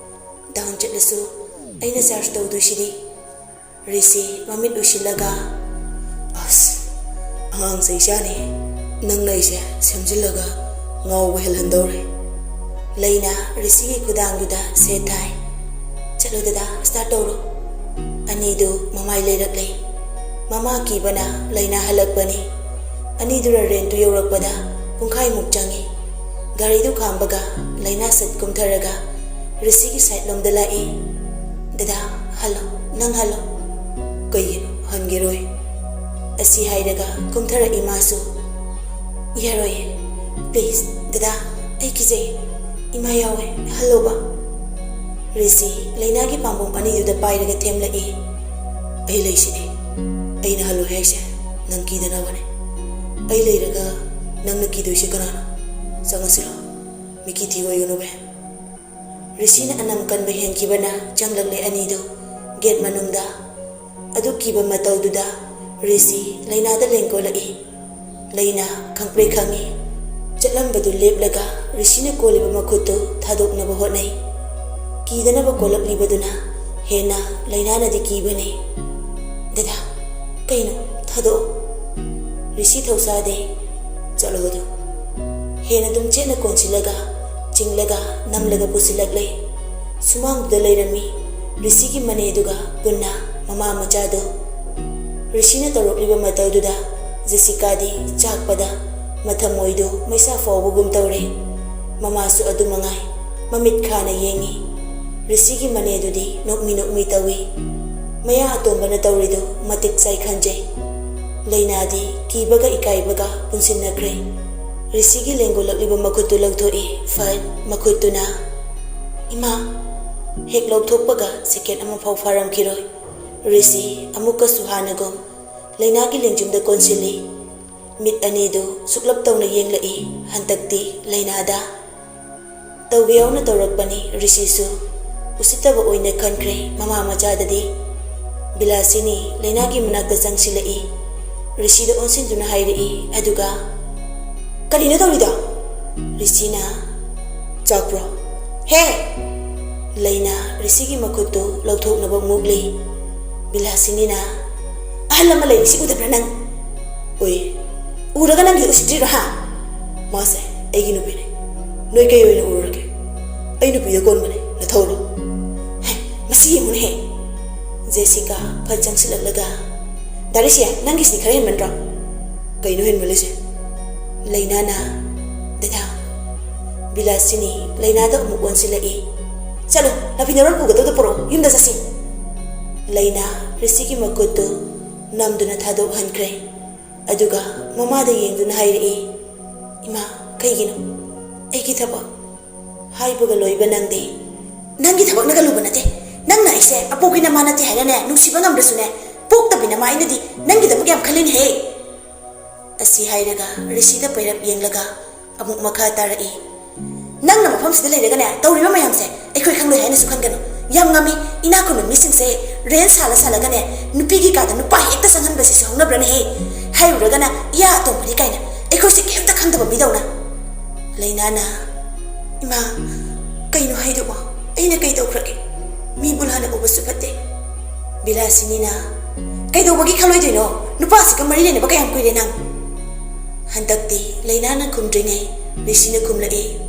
"ꯗꯥꯎꯟ ꯆꯠꯂꯁꯨ ꯑꯩꯅ ꯆꯥꯔꯖ ꯇꯧꯗꯣꯏꯁꯤꯗꯤ"꯫ ꯔꯤꯁꯤ ꯃꯃꯤꯠ ꯎꯏꯁꯤꯜꯂꯒ, "ꯑꯁ, ꯑꯉꯥꯡ ꯆꯩ ꯆꯥꯅꯤ꯫ ꯅꯪꯅ ꯑꯩꯁꯦ ꯁꯦꯝꯖꯤꯜꯂꯒ ꯉꯥꯎꯕ ꯍꯦꯜꯍꯟꯗꯧꯔꯦ"꯫ ꯂꯩꯅꯥ ꯔꯤꯁꯤꯒꯤ ꯈꯨꯗꯥꯡꯗꯨꯗ ꯁꯦꯠ ꯊꯥꯏ꯫ "ꯆꯠꯂꯣ ꯗꯗꯥ, ꯁ꯭ꯇꯥꯔꯠ ꯇꯧꯔꯣ"꯫ ꯑꯅꯤꯗꯨ ꯃꯃꯥꯏ ꯂꯩꯔꯛꯂꯦ꯫ ꯃꯃꯥ ꯀꯤꯕꯅ ꯂꯩꯅꯥ ꯍꯜꯂꯛꯄꯅꯤ꯫ ꯑꯅꯤꯗꯨꯅ ꯔꯦꯟꯇꯨ ꯌꯧꯔꯛꯄꯗ ꯄꯨꯡꯈꯥꯏꯃꯨꯛ ꯆꯪꯏ꯫ ꯒꯥꯔꯤꯗꯨ ꯈꯥꯝꯕꯒ ꯂꯩꯅꯥ ꯁꯠ ꯀꯨꯝꯊꯔꯒ ꯔꯤꯁꯤꯒꯤ ꯁꯥꯏꯠ ꯂꯣꯝꯗ ꯂꯥꯛꯏ꯫ "ꯗꯗꯥ, ꯍꯜꯂꯣ, ꯅꯪ ꯍꯜꯂꯣ꯫" "ꯀꯩꯒꯤꯅꯣ ꯍꯟꯒꯤꯔꯣꯏ?" ꯑꯁꯤ ꯍꯥꯏꯔꯒ ꯀꯨꯝꯊꯔꯛꯏ ꯃꯥꯁꯨ꯫ "ꯌꯥꯔꯣꯏꯌꯦ, ꯄ꯭ꯂꯤꯖ ꯗꯗꯥ, ꯑꯩ ꯀꯤꯖꯩ, ꯏꯃꯥ ꯌꯥꯎꯋꯦ, ꯍꯜꯂꯣꯕ꯫" ꯔꯤꯁꯤ ꯂꯩꯅꯥꯒꯤ ꯄꯥꯝꯕꯣꯝ ꯑꯅꯤꯗꯨꯗ ꯄꯥꯏꯔꯒ ꯊꯦꯝꯂꯛꯏ꯫ "ꯑꯩ ꯂꯩꯁꯤꯗꯤ, ꯑꯩꯅ ꯍꯜꯂꯣꯏ ꯍꯥꯏꯁꯦ ꯅꯪ ꯀꯤꯗꯅꯕꯅꯦ꯫ ꯑꯩ ꯂꯩꯔꯒ ꯅꯪꯅ ꯀꯤꯗꯣꯏꯁꯦ ꯀꯅꯥꯅꯣ? ꯆꯪꯉꯁꯤꯔꯣ, ꯃꯤꯀꯤ ꯊꯤ ꯑꯣꯏꯒꯅꯨꯕꯦ꯫" ꯔꯤꯁꯤꯅ ꯑꯅꯝ ꯀꯟꯕ ꯍꯦꯟꯈꯤꯕꯅ ꯆꯪꯂꯛꯂꯦ ꯑꯅꯤꯗꯨ ꯒꯦꯠ ꯃꯅꯨꯡꯗ꯫ ꯑꯗꯨ ꯀꯤꯕ ꯃꯇꯧꯗꯨꯗ ꯔꯤꯁꯤ ꯂꯩꯅꯥꯗ ꯂꯦꯡꯒꯣꯜꯂꯛꯏ꯫ ꯂꯩꯅꯥ ꯈꯪꯄ꯭ꯔꯦꯛ ꯈꯪꯉꯤ꯫ ꯆꯠꯂꯝꯕꯗꯨ ꯂꯦꯞꯂꯒ ꯔꯤꯁꯤꯅ ꯀꯣꯜꯂꯤꯕ ꯃꯈꯨꯠꯇꯨ ꯊꯥꯗꯣꯛꯅꯕ ꯍꯣꯠꯅꯩ꯫ ꯀꯤꯗꯅꯕ ꯀꯣꯜꯂꯛꯂꯤꯕꯗꯨꯅ ꯍꯦꯟꯅ ꯂꯩꯅꯥꯅꯗꯤ ꯀꯤꯕꯅꯤ꯫ "ꯗꯗꯥ, ꯀꯩꯅꯣ? ꯊꯥꯗꯣꯛꯑꯣ꯫" ꯔꯤꯁꯤ ꯊꯧꯁꯥꯗꯦ꯫ "ꯆꯠꯂꯣ ꯑꯗꯨ꯫" ꯍꯦꯟꯅ ꯑꯗꯨꯝ ꯆꯦꯠꯅ ꯀꯣꯟꯁꯤꯜꯂꯒ, ꯆꯤꯡꯂꯒ, ꯅꯝꯂꯒ ꯄꯨꯁꯤꯜꯂꯛꯂꯦ꯫ ꯁꯨꯃꯥꯡꯗꯨꯗ ꯂꯩꯔꯝꯃꯤ ꯔꯤꯁꯤꯒꯤ ꯃꯅꯦꯗꯨꯒ ꯄꯨꯟꯅ ꯃꯃꯥ ꯃꯆꯥꯗꯨ꯫ ꯔꯤꯁꯤꯅ ꯇꯧꯔꯛꯂꯤꯕ ꯃꯇꯧꯗꯨꯗ ꯖꯦꯁꯤꯀꯥꯗꯤ ꯆꯥꯛꯄꯗ ꯃꯊꯃꯣꯏꯗꯨ ꯃꯩꯁꯥ ꯐꯥꯎꯕꯒꯨꯝ ꯇꯧꯔꯦ꯫ ꯃꯃꯥꯁꯨ ꯑꯗꯨ ꯃꯉꯥꯏ, ꯃꯃꯤꯠ ꯈꯥꯅ ꯌꯦꯡꯉꯤ꯫ ꯔꯤꯁꯤꯒꯤ ꯃꯅꯦꯗꯨꯗꯤ ꯅꯣꯛꯃꯤ ꯅꯣꯛꯃꯤ ꯇꯧꯏ꯫ ꯃꯌꯥ ꯑꯇꯣꯝꯕꯅ ꯇꯧꯔꯤꯗꯨ ꯃꯇꯤꯛ ꯆꯥꯏ ꯈꯟꯖꯩ꯫ ꯂꯩꯅꯥꯗꯤ ꯀꯤꯕꯒ ꯏꯀꯥꯏꯕꯒ ꯄꯨꯟꯁꯤꯟꯅꯈ꯭ꯔꯦ꯫ ꯔꯤꯁꯤꯒꯤ ꯂꯦꯡꯒꯣꯜꯂꯛꯂꯤꯕ ꯃꯈꯨꯠꯇꯨ ꯂꯧꯊꯣꯛꯏ꯫ ꯐꯠ ꯃꯈꯨꯠꯇꯨꯅ, "ꯏꯃꯥ!" ꯍꯦꯛ ꯂꯧꯊꯣꯛꯄꯒ ꯁꯦꯀꯦꯟ ꯑꯃꯐꯥꯎ ꯐꯥꯔꯝꯈꯤꯔꯣꯏ꯫ ꯔꯤꯁꯤ ꯑꯃꯨꯛꯀꯁꯨ ꯍꯥꯟꯅꯒꯨꯝ ꯂꯩꯅꯥꯒꯤ ꯂꯦꯡꯖꯨꯝꯗ ꯀꯣꯟꯁꯤꯜꯂꯤ꯫ ꯃꯤꯠ ꯑꯅꯤꯗꯨ ꯁꯨꯛꯂꯞ ꯇꯧꯅ ꯌꯦꯡꯂꯛꯏ ꯍꯟꯗꯛꯇꯤ ꯂꯩꯅꯥꯗ꯫ ꯇꯧꯒꯦ ꯌꯥꯎꯅ ꯇꯧꯔꯛꯄꯅꯤ ꯔꯤꯁꯤꯁꯨ꯫ ꯎꯁꯤꯠꯇꯕ ꯑꯣꯏꯅ ꯈꯟꯈ꯭ꯔꯦ ꯃꯃꯥ ꯃꯆꯥꯗꯗꯤ꯫ ꯕꯤꯂꯥꯁꯤꯅꯤ ꯂꯩꯅꯥꯒꯤ ꯃꯅꯥꯛꯇ ꯆꯪꯁꯤꯜꯂꯛꯏ꯫ ꯔꯤꯁꯤꯗ ꯑꯣꯟꯁꯤꯟꯗꯨꯅ ꯍꯥꯏꯔꯛꯏ, ꯑꯗꯨꯒ, "ꯀꯔꯤꯅꯣ ꯇꯧꯔꯤꯗꯣ?" ꯔꯤꯁꯤꯅ, "ꯆꯥꯛꯄ꯭ꯔꯣ?" "ꯍꯦ!" ꯂꯩꯅꯥ ꯔꯤꯁꯤꯒꯤ ꯃꯈꯨꯠꯇꯨ ꯂꯧꯊꯣꯛꯅꯕ ꯃꯨꯛꯂꯤ꯫ ꯕꯤꯂꯥꯁꯤꯅꯤꯅ, "ꯑꯍꯜ ꯑꯃ ꯂꯩꯔꯤꯁꯤ ꯎꯗꯕ꯭ꯔꯥ ꯅꯪ?" "ꯎꯏ꯫" "ꯎꯔꯒ ꯅꯪꯒꯤ ꯎꯁꯤꯠꯇ꯭ꯔꯤꯔꯣ, ꯍꯥ?" "ꯃꯥꯁꯦ ꯑꯩꯒꯤ ꯅꯨꯄꯤꯅꯦ, ꯅꯣꯏ ꯀꯩ ꯑꯣꯏꯅ ꯎꯔꯨꯔꯒꯦ? ꯑꯩ ꯅꯨꯄꯤꯗ ꯀꯣꯟꯕꯅꯦ, ꯅꯊꯧꯔꯣ?" "ꯍꯦ, ꯃꯁꯤ ꯌꯦꯡꯉꯨꯅꯦꯍꯦ!" ꯖꯦꯁꯤꯀꯥ ꯐꯠ ꯆꯪꯁꯤꯜꯂꯛꯂꯒ, "ꯗꯥ ꯔꯤꯁꯤ, ꯅꯪꯒꯤꯁꯤꯗꯤ ꯈꯔ ꯍꯦꯟꯃꯟꯗ꯭ꯔꯣ?" "ꯀꯩꯅꯣ ꯍꯦꯟꯃꯜꯂꯤꯁꯦ?" ꯂꯩꯅꯥꯅ, "ꯗꯗꯥ, ꯕꯤꯂꯥꯁꯤꯅꯤ ꯂꯩꯅꯥꯗ ꯑꯃꯨꯛ ꯑꯣꯟꯁꯤꯜꯂꯛꯏ꯫ "ꯆꯠꯂꯣ, ꯅꯥꯐꯤ ꯅꯔꯣꯜ ꯄꯨꯒꯗꯕꯗꯣ ꯄꯨꯔꯛꯑꯣ, ꯌꯨꯝꯗ ꯆꯠꯁꯤ꯫" ꯂꯩꯅꯥ ꯔꯤꯁꯤꯒꯤ ꯃꯈꯨꯠꯇꯨ ꯅꯝꯗꯨꯅ ꯊꯥꯗꯣꯛꯍꯟꯈ꯭ꯔꯦ꯫ ꯑꯗꯨꯒ ꯃꯃꯥꯗ ꯌꯦꯡꯗꯨꯅ ꯍꯥꯏꯔꯛꯏ, "ꯏꯃꯥ, ꯀꯩꯒꯤꯅꯣ? ꯑꯩꯒꯤ ꯊꯕꯛ ꯍꯥꯏꯕꯒ ꯂꯣꯏꯕ ꯅꯪꯗꯦ꯫ ꯅꯪꯒꯤ ꯊꯕꯛꯅꯒ ꯂꯨꯕ ꯅꯠꯇꯦ꯫ ꯅꯪꯅ ꯑꯩꯁꯦ ꯑꯄꯣꯛꯄꯤ ꯅꯃꯥ ꯅꯠꯇꯦ ꯍꯥꯏꯅꯅꯦ, ꯅꯨꯡꯁꯤꯕ ꯉꯝꯗ꯭ꯔꯁꯨꯅꯦ, ꯄꯣꯛꯇꯕꯤ ꯅꯃꯥ ꯑꯩꯅꯗꯤ ꯅꯪꯒꯤꯗꯃꯛ ꯌꯥꯝ ꯈꯜꯂꯤꯅꯦꯍꯦ꯫" ꯑꯁꯤ ꯍꯥꯏꯔꯒ ꯔꯤꯁꯤꯗ ꯄꯩꯔꯞ ꯌꯦꯡꯂꯒ ꯑꯃꯨꯛ ꯃꯈꯥ ꯇꯥꯔꯛꯏ, "ꯅꯪꯅ ꯃꯐꯝꯁꯤꯗ ꯂꯩꯔꯒꯅꯦ, ꯇꯧꯔꯤꯕ ꯃꯌꯥꯝꯁꯦ ꯑꯩꯈꯣꯏ ꯈꯪꯂꯣꯏ ꯍꯥꯏꯅꯁꯨ ꯈꯟꯒꯅꯨ꯫ ꯌꯥꯝ ꯉꯝꯃꯤ, ꯏꯅꯥꯛ ꯈꯨꯟꯕ ꯃꯤꯁꯤꯡꯁꯦ ꯔꯦꯟ ꯁꯥꯜꯂ ꯁꯥꯜꯂꯒꯅꯦ, ꯅꯨꯄꯤꯒꯤ ꯀꯥꯗ ꯅꯨꯄꯥ ꯍꯦꯛꯇ ꯆꯪꯍꯟꯕꯁꯤꯁꯨ ꯍꯧꯅꯕ꯭ꯔꯅꯦꯍꯦ? ꯍꯥꯏꯔꯨꯔꯒꯅ ꯏꯌꯥ ꯑꯇꯣꯝꯕꯅꯤ ꯀꯥꯏꯅ, ꯑꯩꯈꯣꯏꯁꯦ ꯀꯩꯝꯇ ꯈꯪꯗꯕ ꯃꯤꯗꯧꯅ꯫" ꯂꯩꯅꯥꯅ, "ꯏꯃꯥ, ꯀꯩꯅꯣ ꯍꯥꯏꯗꯨꯕꯣ? ꯑꯩꯅ ꯀꯩ ꯇꯧꯈ꯭ꯔꯒꯦ? ꯃꯤꯕꯨ ꯂꯥꯟꯅ ꯎꯕꯁꯨ ꯐꯠꯇꯦ꯫" ꯕꯤꯂꯥꯁꯤꯅꯤꯅ, "ꯀꯩꯗꯧꯕꯒꯤ ꯈꯜꯂꯣꯏꯗꯣꯏꯅꯣ? ꯅꯨꯄꯥꯁꯤꯒ ꯃꯔꯤ ꯂꯩꯅꯕ ꯀꯌꯥꯝ ꯀꯨꯏꯔꯦ ꯅꯪ?" ꯍꯟꯗꯛꯇꯤ ꯂꯩꯅꯥꯅ ꯈꯨꯝꯗ꯭ꯔꯤꯉꯩ ꯔꯤꯁꯤꯅ ꯈꯨꯝꯂꯛꯏ,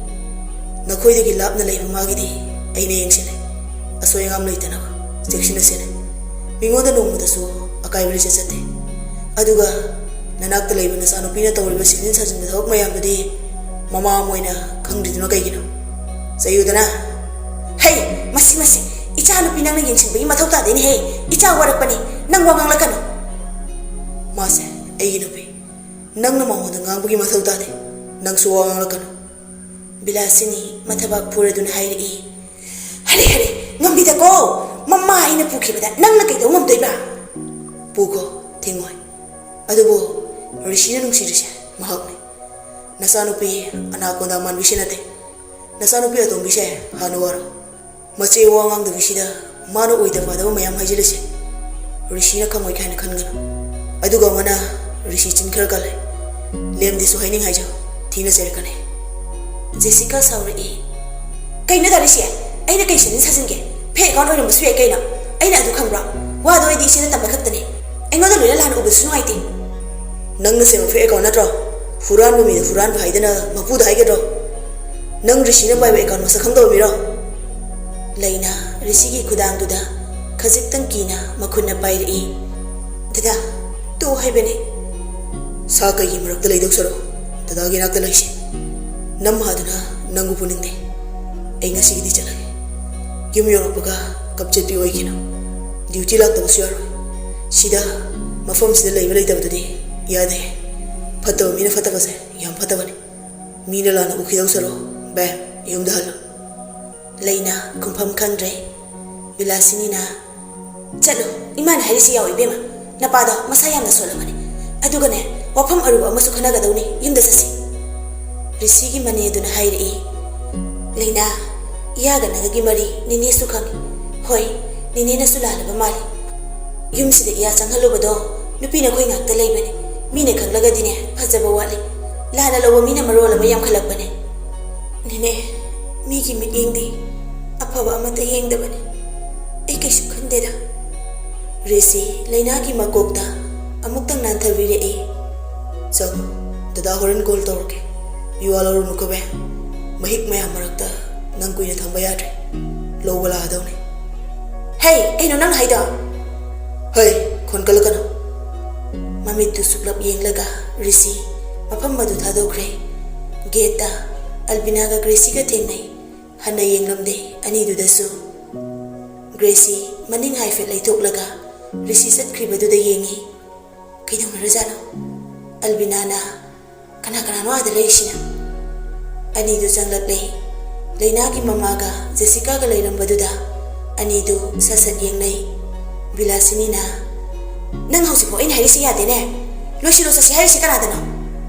"ꯅꯈꯣꯏꯗꯒꯤ ꯂꯥꯞꯅ ꯂꯩꯕ ꯃꯥꯒꯤꯗꯤ ꯑꯩꯅ ꯌꯦꯡꯁꯤꯜꯂꯦ꯫ ꯑꯁꯣꯏ ꯑꯉꯥꯝ ꯂꯩꯇꯅꯕ ꯆꯦꯛꯁꯤꯟꯅ ꯁꯦꯟꯅꯩ꯫ ꯃꯤꯉꯣꯟꯗ ꯅꯣꯡꯃꯗꯁꯨ ꯑꯀꯥꯏꯕ ꯂꯤꯆꯠ ꯆꯠꯇꯦ꯫ ꯑꯗꯨꯒ ꯅꯅꯥꯛꯇ ꯂꯩꯕ ꯅꯆꯥꯅꯨꯄꯤꯅ ꯇꯧꯔꯤꯕ ꯁꯤꯖꯤꯟ ꯁꯥꯖꯤꯟꯕ ꯊꯕꯛ ꯃꯌꯥꯝꯗꯨꯗꯤ ꯃꯃꯥ ꯑꯃ ꯑꯣꯏꯅ ꯈꯪꯗ꯭ꯔꯤꯗꯨꯅ ꯀꯩꯒꯤꯅꯣ? ꯆꯩꯌꯨꯗꯅ꯫" "ꯍꯩ, ꯃꯁꯤ, ꯃꯁꯤ, ꯏꯆꯥꯅꯨꯄꯤ ꯅꯪꯅ ꯌꯦꯡꯁꯤꯟꯕꯒꯤ ꯃꯊꯧ ꯇꯥꯗꯦꯅꯦꯍꯦ꯫ ꯏꯆꯥ ꯋꯥꯔꯛꯄꯅꯤ, ꯅꯪ ꯋꯥ ꯉꯥꯡꯂꯛꯀꯅꯨ꯫" "ꯃꯥꯁꯦ ꯑꯩꯒꯤ ꯅꯨꯄꯤ꯫ ꯅꯪꯅ ꯃꯉꯣꯟꯗ ꯉꯥꯡꯕꯒꯤ ꯃꯊꯧ ꯇꯥꯗꯦ꯫ ꯅꯪꯁꯨ ꯋꯥ ꯉꯥꯡꯂꯛꯀꯅꯨ꯫" ꯕꯤꯂꯥꯁꯤꯅꯤ ꯃꯊꯕꯥꯛ ꯐꯨꯔꯗꯨꯅ ꯍꯥꯏꯔꯛꯏ, "ꯍꯔꯦ, ꯍꯔꯦ, ꯉꯝꯕꯤꯗꯀꯣ꯫ ꯃꯃꯥ ꯑꯩꯅ ꯄꯨꯈꯤꯕꯗ ꯅꯪꯅ ꯀꯩꯗꯧ ꯉꯝꯗꯣꯏꯕ?" "ꯄꯨꯈꯣ, ꯊꯤꯡꯉꯣꯏ꯫ ꯑꯗꯨꯕꯨ ꯔꯤꯁꯤꯅ ꯅꯨꯡꯁꯤꯔꯤꯁꯦ ꯃꯍꯥꯛꯅꯤ꯫ ꯅꯆꯥꯅꯨꯄꯤ ꯑꯅꯥꯀꯣꯟꯗꯥ ꯃꯥꯟꯕꯤꯁꯦ ꯅꯠꯇꯦ꯫ ꯅꯆꯥꯅꯨꯄꯤ ꯑꯇꯣꯝꯕꯤꯁꯦ ꯍꯥꯟꯅ ꯋꯥꯔꯣ꯫ ꯃꯆꯦ ꯋꯥ ꯉꯥꯡꯗꯕꯤꯁꯤꯗ ꯃꯥꯅ ꯑꯣꯏꯗ ꯄꯥꯗꯕ ꯃꯌꯥꯝ ꯍꯥꯏꯖꯤꯜꯂꯤꯁꯦ ꯔꯤꯁꯤꯅ ꯈꯪꯉꯣꯏ ꯀꯥꯏꯅ ꯈꯟꯒꯅꯨ꯫ ꯑꯗꯨꯒ ꯑꯃꯅ, ꯔꯤꯁꯤ ꯆꯤꯟ ꯈꯔ ꯀꯜꯂꯦ꯫ ꯂꯦꯝꯗꯦꯁꯨ ꯍꯥꯏꯅꯤꯡ ꯍꯥꯏꯖꯧ, ꯊꯤꯅ ꯆꯩꯔꯛꯀꯅꯤ꯫" ꯖꯦꯁꯤꯀꯥ ꯁꯥꯎꯔꯛꯏ, "ꯀꯩꯅꯣ ꯇꯥꯔꯤꯁꯦ? ꯑꯩꯅ ꯀꯩ ꯁꯤꯖꯤꯟ ꯁꯥꯖꯤꯟꯒꯦ? ꯐꯦꯛ ꯑꯦꯀꯥꯎꯟ ꯑꯣꯏꯔꯝꯕꯁꯨ ꯌꯥꯏ ꯀꯩꯅꯣ꯫ ꯑꯩꯅ ꯑꯗꯨ ꯈꯪꯕ꯭ꯔꯣ? ꯋꯥꯗꯣ ꯑꯩꯗꯤ ꯏꯆꯦꯅ ꯇꯝꯕ ꯈꯛꯇꯅꯦ꯫ ꯑꯩꯉꯣꯟꯗ ꯂꯣꯏꯅ ꯂꯥꯟꯅ ꯎꯕꯁꯨ ꯅꯨꯡꯉꯥꯏꯇꯦ꯫" "ꯅꯪꯅ ꯁꯦꯝꯕ ꯐꯦꯛ ꯑꯦꯀꯥꯎꯟ ꯅꯠꯇ꯭ꯔꯣ? ꯍꯨꯔꯥꯟꯕ ꯃꯤꯗ ꯍꯨꯔꯥꯟꯕ ꯍꯥꯏꯗꯅ ꯃꯄꯨꯗ ꯍꯥꯏꯒꯗ꯭ꯔꯣ? ꯅꯪ ꯔꯤꯁꯤꯅ ꯄꯥꯏꯕ ꯑꯦꯀꯥꯎꯟ ꯃꯁꯛ ꯈꯪꯗꯕ ꯃꯤꯔꯣ?" ꯂꯩꯅꯥ ꯔꯤꯁꯤꯒꯤ ꯈꯨꯗꯥꯡꯗꯨꯗ ꯈꯖꯤꯛꯇꯪ ꯀꯤꯅ ꯃꯈꯨꯠꯅ ꯄꯥꯏꯔꯛꯏ꯫ "ꯗꯗꯥ, ꯇꯣꯛꯑꯣ ꯍꯥꯏꯕꯅꯦ꯫" "ꯁꯥ ꯀꯩꯒꯤ ꯃꯔꯛꯇ ꯂꯩꯗꯧ ꯁꯔꯨꯛ ꯗꯗꯥꯒꯤ ꯅꯥꯛꯇ ꯂꯩꯁꯦ꯫" ꯅꯝꯍꯥꯗꯨꯅ ꯅꯪꯕꯨ ꯄꯨꯅꯤꯡꯗꯦ꯫ ꯑꯩ ꯉꯁꯤꯒꯤꯗꯤ ꯆꯠꯂꯒꯦ꯫ ꯌꯨꯝ ꯌꯧꯔꯛꯄꯒ ꯀꯞ ꯆꯠꯄꯤ ꯑꯣꯏꯈꯤꯅꯨ꯫ ꯗ꯭ꯌꯨꯇꯤ ꯂꯥꯛꯇꯕꯁꯨ ꯌꯥꯔꯣꯏ꯫ ꯁꯤꯗ, ꯃꯐꯝꯁꯤꯗ ꯂꯩꯕ ꯂꯩꯇꯕꯗꯨꯗꯤ ꯌꯥꯗꯦ꯫ ꯐꯠꯇꯕ ꯃꯤꯅ ꯐꯠꯇꯕꯁꯦ ꯌꯥꯝ ꯐꯠꯇꯕꯅꯤ꯫ ꯃꯤꯅ ꯂꯥꯟꯅ ꯎꯈꯤꯗꯧ ꯁꯔꯨꯛ, ꯕꯦ, ꯌꯨꯝꯗ ꯍꯜꯂꯣ꯫ ꯂꯩꯅꯥ ꯈꯨꯝꯐꯝ ꯈꯪꯗ꯭ꯔꯦ꯫ ꯕꯤꯂꯥꯁꯤꯅꯤꯅ, "ꯆꯠꯂꯨ, ꯏꯃꯥꯅ ꯍꯥꯏꯔꯤꯁꯤ ꯌꯥꯎ ꯏꯕꯦꯝꯃ꯫ ꯅꯄꯥꯗꯣ ꯃꯁꯥ ꯌꯥꯝꯅ ꯁꯣꯜꯂꯕꯅꯤ꯫ ꯑꯗꯨꯒꯅꯦ, ꯋꯥꯐꯝ ꯑꯔꯨꯕ ꯑꯃꯁꯨ ꯈꯟꯅꯒꯗꯧꯅꯤ꯫ ꯌꯨꯝꯗ ꯆꯠꯁꯤ꯫" ꯔꯤꯁꯤꯒꯤ ꯃꯅꯦ ꯑꯗꯨꯅ ꯍꯥꯏꯔꯛꯏ, "ꯂꯩꯅꯥ, ꯏꯌꯥꯒ ꯅꯪꯒꯒꯤ ꯃꯔꯤ ꯅꯤꯅꯦꯁꯨ ꯈꯪꯏ꯫ ꯍꯣꯏ, ꯅꯤꯅꯦꯅꯁꯨ ꯂꯥꯜꯂꯕ ꯃꯥꯜꯂꯤ꯫ ꯌꯨꯝꯁꯤꯗ ꯏꯌꯥ ꯆꯪꯍꯜꯂꯨꯕꯗꯣ ꯅꯨꯄꯤ ꯅꯈꯣꯏ ꯉꯥꯛꯇ ꯂꯩꯕꯅꯤ꯫ ꯃꯤꯅ ꯈꯪꯂꯒꯗꯤꯅꯦ, ꯐꯖꯕ ꯋꯥꯠꯂꯤ꯫ ꯂꯥꯟꯅ ꯂꯧꯕ ꯃꯤꯅ ꯃꯔꯣꯜ ꯑꯃ ꯌꯥꯝꯈꯠꯂꯛꯄꯅꯦ꯫" "ꯅꯦꯅꯦ, ꯃꯤꯒꯤ ꯃꯤꯠꯌꯦꯡꯗꯤ ꯑꯐꯕ ꯑꯃꯠꯇ ꯌꯦꯡꯗꯕꯅꯤ꯫ ꯑꯩ ꯀꯩꯁꯨ ꯈꯟꯗꯦꯗ꯫" ꯔꯤꯁꯤ ꯂꯩꯅꯥꯒꯤ ꯃꯀꯣꯛꯇ ꯑꯃꯨꯛꯇꯪ ꯅꯥꯟꯊꯕꯤꯔꯛꯏ꯫ "ꯆꯪꯉꯨ, ꯗꯗꯥ ꯍꯣꯔꯦꯟ ꯀꯣꯜ ꯇꯧꯔꯛꯀꯦ꯫ ꯃꯤꯋꯥ ꯂꯧꯔꯨꯅꯨꯀꯣ ꯕꯦ꯫ ꯃꯍꯤꯛ ꯃꯌꯥꯝ ꯃꯔꯛꯇ ꯅꯪ ꯀꯨꯏꯅ ꯊꯝꯕ ꯌꯥꯗ꯭ꯔꯦ꯫ ꯂꯧꯕ ꯂꯥꯛꯑꯗꯧꯅꯦ꯫" "ꯍꯦ, ꯀꯩꯅꯣ ꯅꯪ ꯍꯥꯏꯗꯣ?" "ꯍꯩ, ꯈꯣꯟ ꯀꯜꯂꯛꯀꯅꯨ꯫" ꯃꯃꯤꯠꯇꯨ ꯁꯨꯞꯂꯞ ꯌꯦꯡꯂꯒ ꯔꯤꯁꯤ ꯃꯐꯝ ꯑꯗꯨ ꯊꯥꯗꯣꯛꯈ꯭ꯔꯦ꯫ ꯒꯦꯠꯇ ꯑꯜꯕꯤꯅꯥꯒ ꯒ꯭ꯔꯦꯁꯤꯒ ꯊꯦꯡꯅꯩ꯫ ꯍꯟꯅ ꯌꯦꯡꯂꯝꯗꯦ ꯑꯅꯤꯗꯨꯗꯁꯨ꯫ ꯒ꯭ꯔꯦꯁꯤ ꯃꯅꯤꯡ ꯍꯥꯏꯐꯦꯠ ꯂꯩꯊꯣꯛꯂꯒ ꯔꯤꯁꯤ ꯆꯠꯈ꯭ꯔꯤꯕꯗꯨꯗ ꯌꯦꯡꯉꯤ꯫ "ꯀꯩꯗꯧꯅꯔꯖꯥꯠꯅꯣ?" ꯑꯜꯕꯤꯅꯥꯅ, "ꯀꯅꯥ ꯀꯅꯥꯅꯣ ꯑꯥꯗ ꯂꯩꯔꯤꯁꯤꯅ?" ꯑꯅꯤꯗꯨ ꯆꯪꯂꯛꯂꯦ꯫ ꯂꯩꯅꯥꯒꯤ ꯃꯃꯥꯒ ꯖꯦꯁꯤꯀꯥꯒ ꯂꯩꯔꯝꯕꯗꯨꯗ ꯑꯅꯤꯗꯨ ꯁꯠ ꯁꯠ ꯌꯦꯡꯅꯩ꯫ ꯕꯤꯂꯥꯁꯤꯅꯤꯅ, "ꯅꯪ ꯍꯧꯖꯤꯛꯐꯥꯎ ꯑꯩꯅ ꯍꯥꯏꯔꯤꯁꯤ ꯌꯥꯗꯦꯅꯦ꯫ ꯂꯣꯏꯁꯤꯜꯂꯣ, ꯆꯠꯁꯤ ꯍꯥꯏꯔꯤꯁꯤ ꯀꯅꯥꯗꯅꯣ?"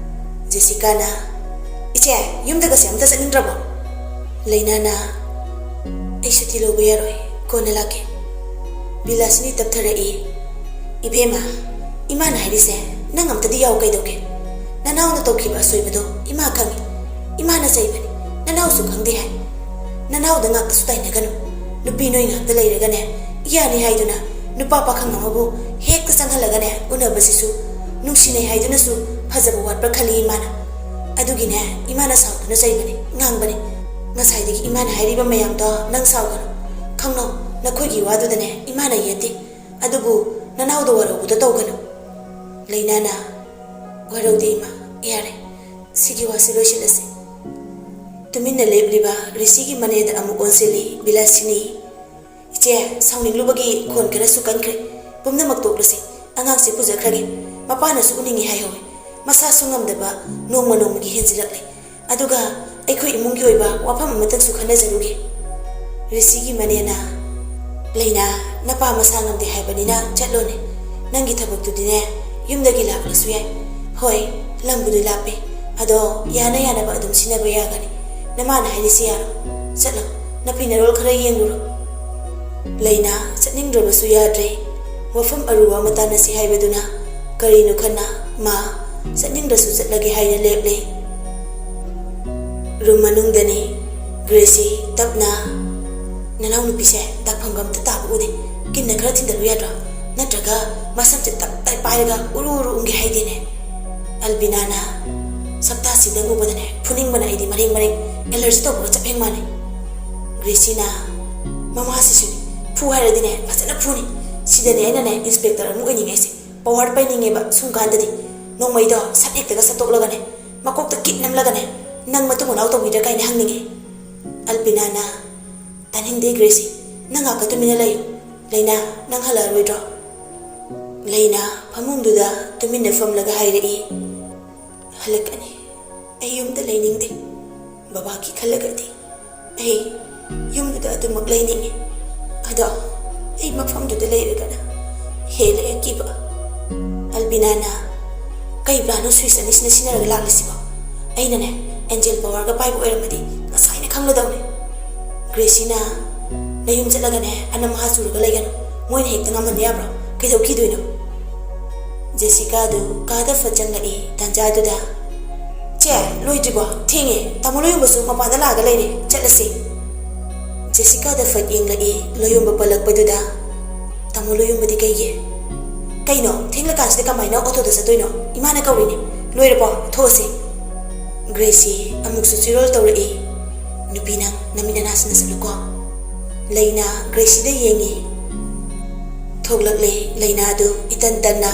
ꯖꯦꯁꯤꯀꯥꯅ, "ꯏꯆꯦ, ꯌꯨꯝꯗꯒꯁꯦ ꯑꯝꯇ ꯆꯠꯅꯤꯡꯗ꯭ꯔꯕꯣ?" ꯂꯩꯅꯥꯅ, "ꯑꯩ ꯁꯨꯇꯤ ꯂꯧꯕ ꯌꯥꯔꯣꯏ, ꯀꯣꯟꯅ ꯂꯥꯛꯀꯦ꯫" ꯕꯤꯂꯥꯁꯤꯅꯤ ꯇꯞꯊꯔꯛꯏ꯫ "ꯏꯕꯦꯝꯃ, ꯏꯃꯥꯅ ꯍꯥꯏꯔꯤꯁꯦ ꯅꯪ ꯑꯝꯇꯗꯤ ꯌꯥꯎ ꯀꯩꯗꯧꯒꯦ? ꯅꯅꯥꯎꯅ ꯇꯧꯈꯤꯕ ꯑꯁꯣꯏꯕꯗꯣ ꯏꯃꯥ ꯈꯪꯉꯤ꯫ ꯏꯃꯥꯅ ꯆꯩꯕꯅꯤ, ꯅꯅꯥꯎꯁꯨ ꯈꯪꯗꯦ ꯍꯥꯏ꯫ ꯅꯅꯥꯎꯗ ꯉꯥꯛꯇꯁꯨ ꯇꯥꯏꯅꯒꯅꯨ꯫ ꯅꯨꯄꯤ ꯅꯣꯏ ꯉꯥꯛꯇ ꯂꯩꯔꯒꯅꯦ, ꯏꯌꯥꯅꯤ ꯍꯥꯏꯗꯨꯅ ꯅꯨꯄꯥ ꯄꯥꯈꯪ ꯑꯃꯕꯨ ꯍꯦꯛꯇ ꯆꯪꯍꯜꯂꯒꯅꯦ ꯎꯅꯕꯁꯤꯁꯨ ꯅꯨꯡꯁꯤꯅꯩ ꯍꯥꯏꯗꯨꯅꯁꯨ ꯐꯖꯕ ꯋꯥꯠꯄ꯭ꯔꯥ ꯈꯜꯂꯤ ꯏꯃꯥꯅ꯫ ꯑꯗꯨꯒꯤꯅꯦ ꯏꯃꯥꯅ ꯁꯥꯎꯗꯨꯅ ꯆꯩꯕꯅꯤ, ꯉꯥꯡꯕꯅꯤ꯫ ꯉꯁꯥꯏꯗꯒꯤ ꯏꯃꯥꯅ ꯍꯥꯏꯔꯤꯕ ꯃꯌꯥꯝꯗꯣ ꯅꯪ ꯁꯥꯎꯒꯅꯨ꯫ ꯈꯪꯅꯧ, ꯅꯈꯣꯏꯒꯤ ꯋꯥꯗꯨꯗꯅꯦ ꯏꯃꯥꯅ ꯌꯦꯠꯇꯦ꯫ ꯑꯗꯨꯕꯨ ꯅꯅꯥꯎꯗ ꯋꯥꯔꯧꯕꯗꯣ ꯇꯧꯒꯅꯨ꯫" ꯂꯩꯅꯥꯅ, "ꯋꯥꯔꯧꯗꯦ ꯏꯃꯥ, ꯌꯥꯔꯦ, ꯁꯤꯒꯤ ꯋꯥꯁꯤ ꯂꯣꯏꯁꯤꯜꯂꯁꯤ꯫" ꯇꯨꯃꯤꯟꯅ ꯂꯦꯞꯂꯤꯕ ꯔꯤꯁꯤꯒꯤ ꯃꯅꯦꯗ ꯑꯃꯨꯛ ꯑꯣꯟꯁꯤꯜꯂꯤ ꯕꯤꯂꯥꯁꯤꯅꯤ꯫ "ꯏꯆꯦ, ꯁꯥꯎꯅꯤꯡꯂꯨꯕꯒꯤ ꯈꯣꯟ ꯈꯔꯁꯨ ꯀꯟꯈ꯭ꯔꯦ꯫ ꯄꯨꯝꯅꯃꯛ ꯇꯣꯛꯂꯁꯤ꯫ ꯑꯉꯥꯡꯁꯦ ꯄꯨꯖꯈ꯭ꯔꯒꯦ꯫ ꯃꯄꯥꯅꯁꯨ ꯎꯅꯤꯡꯉꯤ ꯍꯥꯏꯍꯧꯋꯤ꯫ ꯃꯁꯥꯁꯨ ꯉꯝꯗꯕ ꯅꯣꯡꯃ ꯅꯣꯡꯃꯒꯤ ꯍꯦꯟꯖꯤꯜꯂꯛꯂꯦ꯫ ꯑꯗꯨꯒ ꯑꯩꯈꯣꯏ ꯏꯃꯨꯡꯒꯤ ꯑꯣꯏꯕ ꯋꯥꯐꯝ ꯑꯃꯇꯪꯁꯨ ꯈꯟꯅꯖꯔꯨꯒꯦ꯫" ꯔꯤꯁꯤꯒꯤ ꯃꯅꯦꯅ, "ꯂꯩꯅꯥ, ꯅꯄꯥ ꯃꯁꯥ ꯉꯝꯗꯦ ꯍꯥꯏꯕꯅꯤꯅ ꯆꯠꯂꯣꯅꯦ꯫ ꯅꯪꯒꯤ ꯊꯕꯛꯇꯨꯗꯤꯅꯦ ꯌꯨꯝꯗꯒꯤ ꯂꯥꯛꯂꯁꯨ ꯌꯥꯏ꯫ ꯍꯣꯏ, ꯂꯝꯕꯨꯗꯤ ꯂꯥꯞꯄꯦ, ꯑꯗꯣ ꯌꯥꯅ ꯌꯥꯅꯕ ꯑꯗꯨꯝ ꯁꯤꯟꯅꯕ ꯌꯥꯒꯅꯤ꯫ ꯅꯃꯥꯅ ꯍꯥꯏꯔꯤꯁꯤ ꯌꯥꯔꯣ? ꯆꯠꯂꯣ, ꯅꯐꯤ ꯅꯔꯣꯜ ꯈꯔ ꯌꯦꯡꯂꯨꯔꯣ꯫" ꯂꯩꯅꯥ ꯆꯠꯅꯤꯡꯗ꯭ꯔꯕꯁꯨ ꯌꯥꯗ꯭ꯔꯦ꯫ ꯋꯥꯐꯝ ꯑꯔꯨꯕ ꯑꯃ ꯇꯥꯟꯅꯁꯤ ꯍꯥꯏꯕꯗꯨꯅ ꯀꯔꯤꯅꯣ ꯈꯟꯅ, "ꯃꯥ, ꯆꯠꯅꯤꯡꯗ꯭ꯔꯁꯨ ꯆꯠꯂꯒꯦ" ꯍꯥꯏꯅ ꯂꯦꯞꯂꯦ꯫ ꯔꯨꯝ ꯃꯅꯨꯡꯗꯅꯤ꯫ ꯒ꯭ꯔꯦꯁꯤ ꯇꯞꯅ, "ꯅꯅꯥꯎꯅꯨꯄꯤꯁꯦ ꯇꯥꯛꯐꯝꯒ ꯑꯝꯇ ꯇꯥꯕ ꯎꯗꯦ꯫ ꯀꯤꯟꯅ ꯈꯔ ꯊꯤꯟꯗꯠꯂꯨ ꯌꯥꯗ꯭ꯔꯣ? ꯅꯠꯇ꯭ꯔꯒ ꯃꯁꯝꯁꯦ ꯇꯞ ꯇꯥꯏ ꯄꯥꯏꯔꯒ ꯎꯔꯨ ꯎꯔꯨ ꯎꯪꯒꯦ ꯍꯥꯏꯗꯦꯅꯦ?" ꯑꯜꯕꯤꯅꯥꯅ, "ꯁꯛꯇꯥꯁꯤꯗꯪ ꯎꯕꯗꯅꯦ ꯐꯨꯅꯤꯡꯕꯅ ꯑꯩꯗꯤ ꯃꯔꯦꯡ ꯃꯔꯦꯡ, ꯑꯦꯂꯔꯖꯤ ꯇꯧꯕꯒ ꯆꯞ ꯍꯦꯛ ꯃꯥꯟꯅꯩ꯫" ꯒ꯭ꯔꯦꯁꯤꯅ, "ꯃꯃꯥꯁꯤꯁꯨꯅꯤ, ꯐꯨ ꯍꯥꯏꯔꯗꯤꯅꯦ ꯐꯖꯅ ꯐꯨꯅꯤ꯫ ꯁꯤꯗꯅꯦ ꯑꯩꯅꯅꯦ ꯏꯟꯁꯄꯦꯛꯇꯔ ꯑꯃ ꯑꯣꯏꯅꯤꯡꯉꯦ ꯑꯩꯁꯦ꯫ ꯄꯋꯥꯔ ꯄꯥꯏꯅꯤꯡꯉꯦꯕ ꯁꯨꯝ ꯀꯥꯟꯗꯗꯤ꯫ ꯅꯣꯡꯃꯩꯗꯣ ꯁꯠ ꯍꯦꯛꯇꯒ ꯁꯠꯇꯣꯛꯂꯒꯅꯦ, ꯃꯀꯣꯛꯇ ꯀꯤꯠ ꯅꯝꯂꯒꯅꯦ, ꯅꯪ ꯃꯇꯨꯡ ꯃꯅꯥꯎ ꯇꯧꯕꯤꯗ꯭ꯔꯥ ꯀꯥꯏꯅ ꯍꯪꯅꯤꯡꯉꯦ꯫" ꯑꯜꯕꯤꯅꯥꯅ, "ꯇꯥꯅꯤꯡꯗꯦ ꯒ꯭ꯔꯦꯁꯤ, ꯅꯪ ꯉꯥꯛꯇ ꯇꯨꯃꯤꯟꯅ ꯂꯩꯌꯨ꯫ ꯂꯩꯅꯥ, ꯅꯪ ꯍꯜꯂꯛꯑꯔꯣꯏꯗ꯭ꯔꯣ?" ꯂꯩꯅꯥ ꯐꯃꯨꯡꯗꯨꯗ ꯇꯨꯃꯤꯟꯅ ꯐꯝꯂꯒ ꯍꯥꯏꯔꯛꯏ, "ꯍꯜꯂꯛꯀꯅꯤ꯫ ꯑꯩ ꯌꯨꯝꯗ ꯂꯩꯅꯤꯡꯗꯦ꯫ ꯕꯕꯥꯒꯤ ꯈꯜꯂꯒꯗꯤ ꯑꯩ ꯌꯨꯝꯗꯨꯗ ꯑꯗꯨꯃꯛ ꯂꯩꯅꯤꯡꯉꯤ꯫ ꯑꯗꯣ ꯑꯩ ꯃꯐꯝꯗꯨꯗ ꯂꯩꯔꯒꯅ ꯍꯦꯜꯂꯦ ꯑꯀꯤꯕ꯫" ꯑꯜꯕꯤꯅꯥꯅ, "ꯀꯩ ꯄ꯭ꯂꯥꯟꯅꯣ ꯁ꯭ꯋꯤꯁ ꯑꯅꯤꯁꯤꯅ ꯁꯤꯟꯅꯔꯒ ꯂꯥꯛꯂꯤꯁꯤꯕꯣ? ꯑꯩꯅꯅꯦ ꯑꯦꯟꯖꯦꯜ ꯄꯋꯥꯔꯒ ꯄꯥꯏꯕ ꯑꯣꯏꯔꯝꯃꯗꯤ ꯉꯁꯥꯏꯅ ꯈꯪꯂꯗꯧꯅꯤ꯫" ꯒ꯭ꯔꯦꯁꯤꯅ, "ꯅꯌꯨꯝ ꯆꯠꯂꯒꯅꯦ ꯑꯅꯝ ꯍꯥ ꯆꯨꯔꯒ ꯂꯩꯒꯅꯨ꯫ ꯃꯣꯏꯅ ꯍꯦꯛꯇ ꯉꯝꯍꯟꯕ ꯌꯥꯕ꯭ꯔꯣ? ꯀꯩꯗꯧꯈꯤꯗꯣꯏꯅꯣ?" ꯖꯦꯁꯤꯀꯥꯗꯨ ꯀꯥꯗ ꯐꯠ ꯆꯪꯂꯛꯏ꯫ ꯇꯥꯟꯖꯥꯗꯨꯗ, "ꯆꯦ, ꯂꯣꯏꯗ꯭ꯔꯤꯕꯣ? ꯊꯦꯡꯉꯦ꯫ ꯇꯥꯃꯣ ꯂꯣꯏꯌꯣꯝꯕꯁꯨ ꯃꯄꯥꯟꯗ ꯂꯥꯛꯑꯒ ꯂꯩꯔꯦ꯫ ꯆꯠꯂꯁꯤ꯫" ꯖꯦꯁꯤꯀꯥꯗ ꯐꯠ ꯌꯦꯡꯂꯛꯏ꯫ ꯂꯣꯏꯌꯣꯝꯕ ꯄꯜꯂꯛꯄꯗꯨꯗ, "ꯇꯥꯃꯣ ꯂꯣꯏꯌꯣꯝꯕꯗꯤ ꯀꯩꯒꯤ?" "ꯀꯩꯅꯣ? ꯊꯦꯡꯂꯀꯥꯟꯁꯤꯗ ꯀꯃꯥꯏꯅ ꯑꯣꯇꯣꯗ ꯆꯠꯇꯣꯏꯅꯣ? ꯏꯃꯥꯅ ꯀꯧꯔꯤꯅꯦ꯫ ꯂꯣꯏꯔꯕꯣ? ꯊꯣꯛꯑꯁꯤ꯫" ꯒ꯭ꯔꯦꯁꯤ ꯑꯃꯨꯛꯁꯨ ꯆꯤꯔꯣꯜ ꯇꯧꯔꯛꯏ꯫ "ꯅꯨꯄꯤ ꯅꯪ, ꯅꯃꯤꯠ ꯅꯅꯥꯁꯤꯅ ꯆꯠꯂꯨꯀꯣ꯫" ꯂꯩꯅꯥ ꯒ꯭ꯔꯦꯁꯤꯗ ꯌꯦꯡꯉꯤ꯫ ꯊꯣꯛꯂꯛꯂꯦ꯫ ꯂꯩꯅꯥꯗꯨ ꯏꯇꯟ ꯇꯟꯅ꯫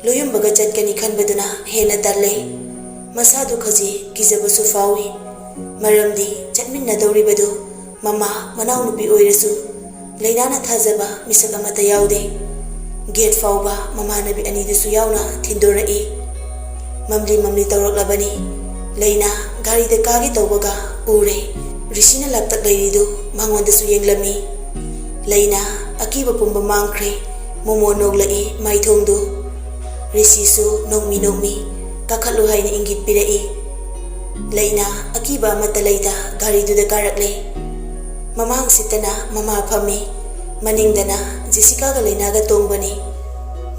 ꯂꯣꯏꯌꯨꯝꯕꯒ ꯆꯠꯀꯅꯤ ꯈꯟꯕꯗꯨꯅ ꯍꯦꯟꯅ ꯇꯜꯂꯦ꯫ ꯃꯁꯥꯗꯨ ꯈꯖꯤ ꯀꯤꯖꯕꯁꯨ ꯐꯥꯎꯏ꯫ ꯃꯔꯝꯗꯤ ꯆꯠꯃꯤꯟꯅꯗꯧꯔꯤꯕꯗꯨ ꯃꯃꯥ ꯃꯅꯥꯎꯅꯨꯄꯤ ꯑꯣꯏꯔꯁꯨ ꯂꯩꯅꯥꯅ ꯊꯥꯖꯕ ꯃꯤꯁꯛ ꯑꯃꯠꯇ ꯌꯥꯎꯗꯦ꯫ ꯒꯦꯠ ꯐꯥꯎꯕ ꯃꯃꯥꯟꯅꯕꯤ ꯑꯅꯤꯗꯨꯁꯨ ꯌꯥꯎꯅ ꯊꯤꯟꯗꯣꯔꯛꯏ꯫ ꯃꯝꯂꯤ ꯃꯝꯂꯤ ꯇꯧꯔꯛꯂꯕꯅꯤ꯫ ꯂꯩꯅꯥ ꯒꯥꯔꯤꯗ ꯀꯥꯒꯦ ꯇꯧꯕꯒ ꯎꯔꯦ꯫ ꯔꯤꯁꯤꯅ ꯂꯥꯞꯇꯛ ꯂꯩꯔꯤꯗꯨ ꯃꯉꯣꯟꯗꯁꯨ ꯌꯦꯡꯂꯝꯃꯤ꯫ ꯂꯩꯅꯥ ꯑꯀꯤꯕ ꯄꯨꯝꯕ ꯃꯥꯡꯈ꯭ꯔꯦ꯫ ꯃꯣꯃꯣ ꯅꯣꯛꯂꯛꯏ ꯃꯥꯏꯊꯣꯡꯗꯨ꯫ ꯔꯤꯁꯤꯁꯨ ꯅꯣꯛꯃꯤ ꯅꯣꯛꯃꯤ ꯀꯥꯈꯠꯂꯨ ꯍꯥꯏꯅ ꯏꯪꯒꯤꯠ ꯄꯤꯔꯛꯏ꯫ ꯂꯩꯅꯥ ꯑꯀꯤꯕ ꯑꯃꯠꯇ ꯂꯩꯇ ꯒꯥꯔꯤꯗꯨꯗ ꯀꯥꯔꯛꯂꯦ꯫ ꯃꯃꯥꯡ ꯁꯤꯠꯇꯅ ꯃꯃꯥ ꯐꯝꯃꯤ꯫ ꯃꯅꯤꯡꯗꯅ ꯖꯦꯁꯤꯀꯥꯒ ꯂꯩꯅꯥꯒ ꯇꯣꯡꯕꯅꯤ꯫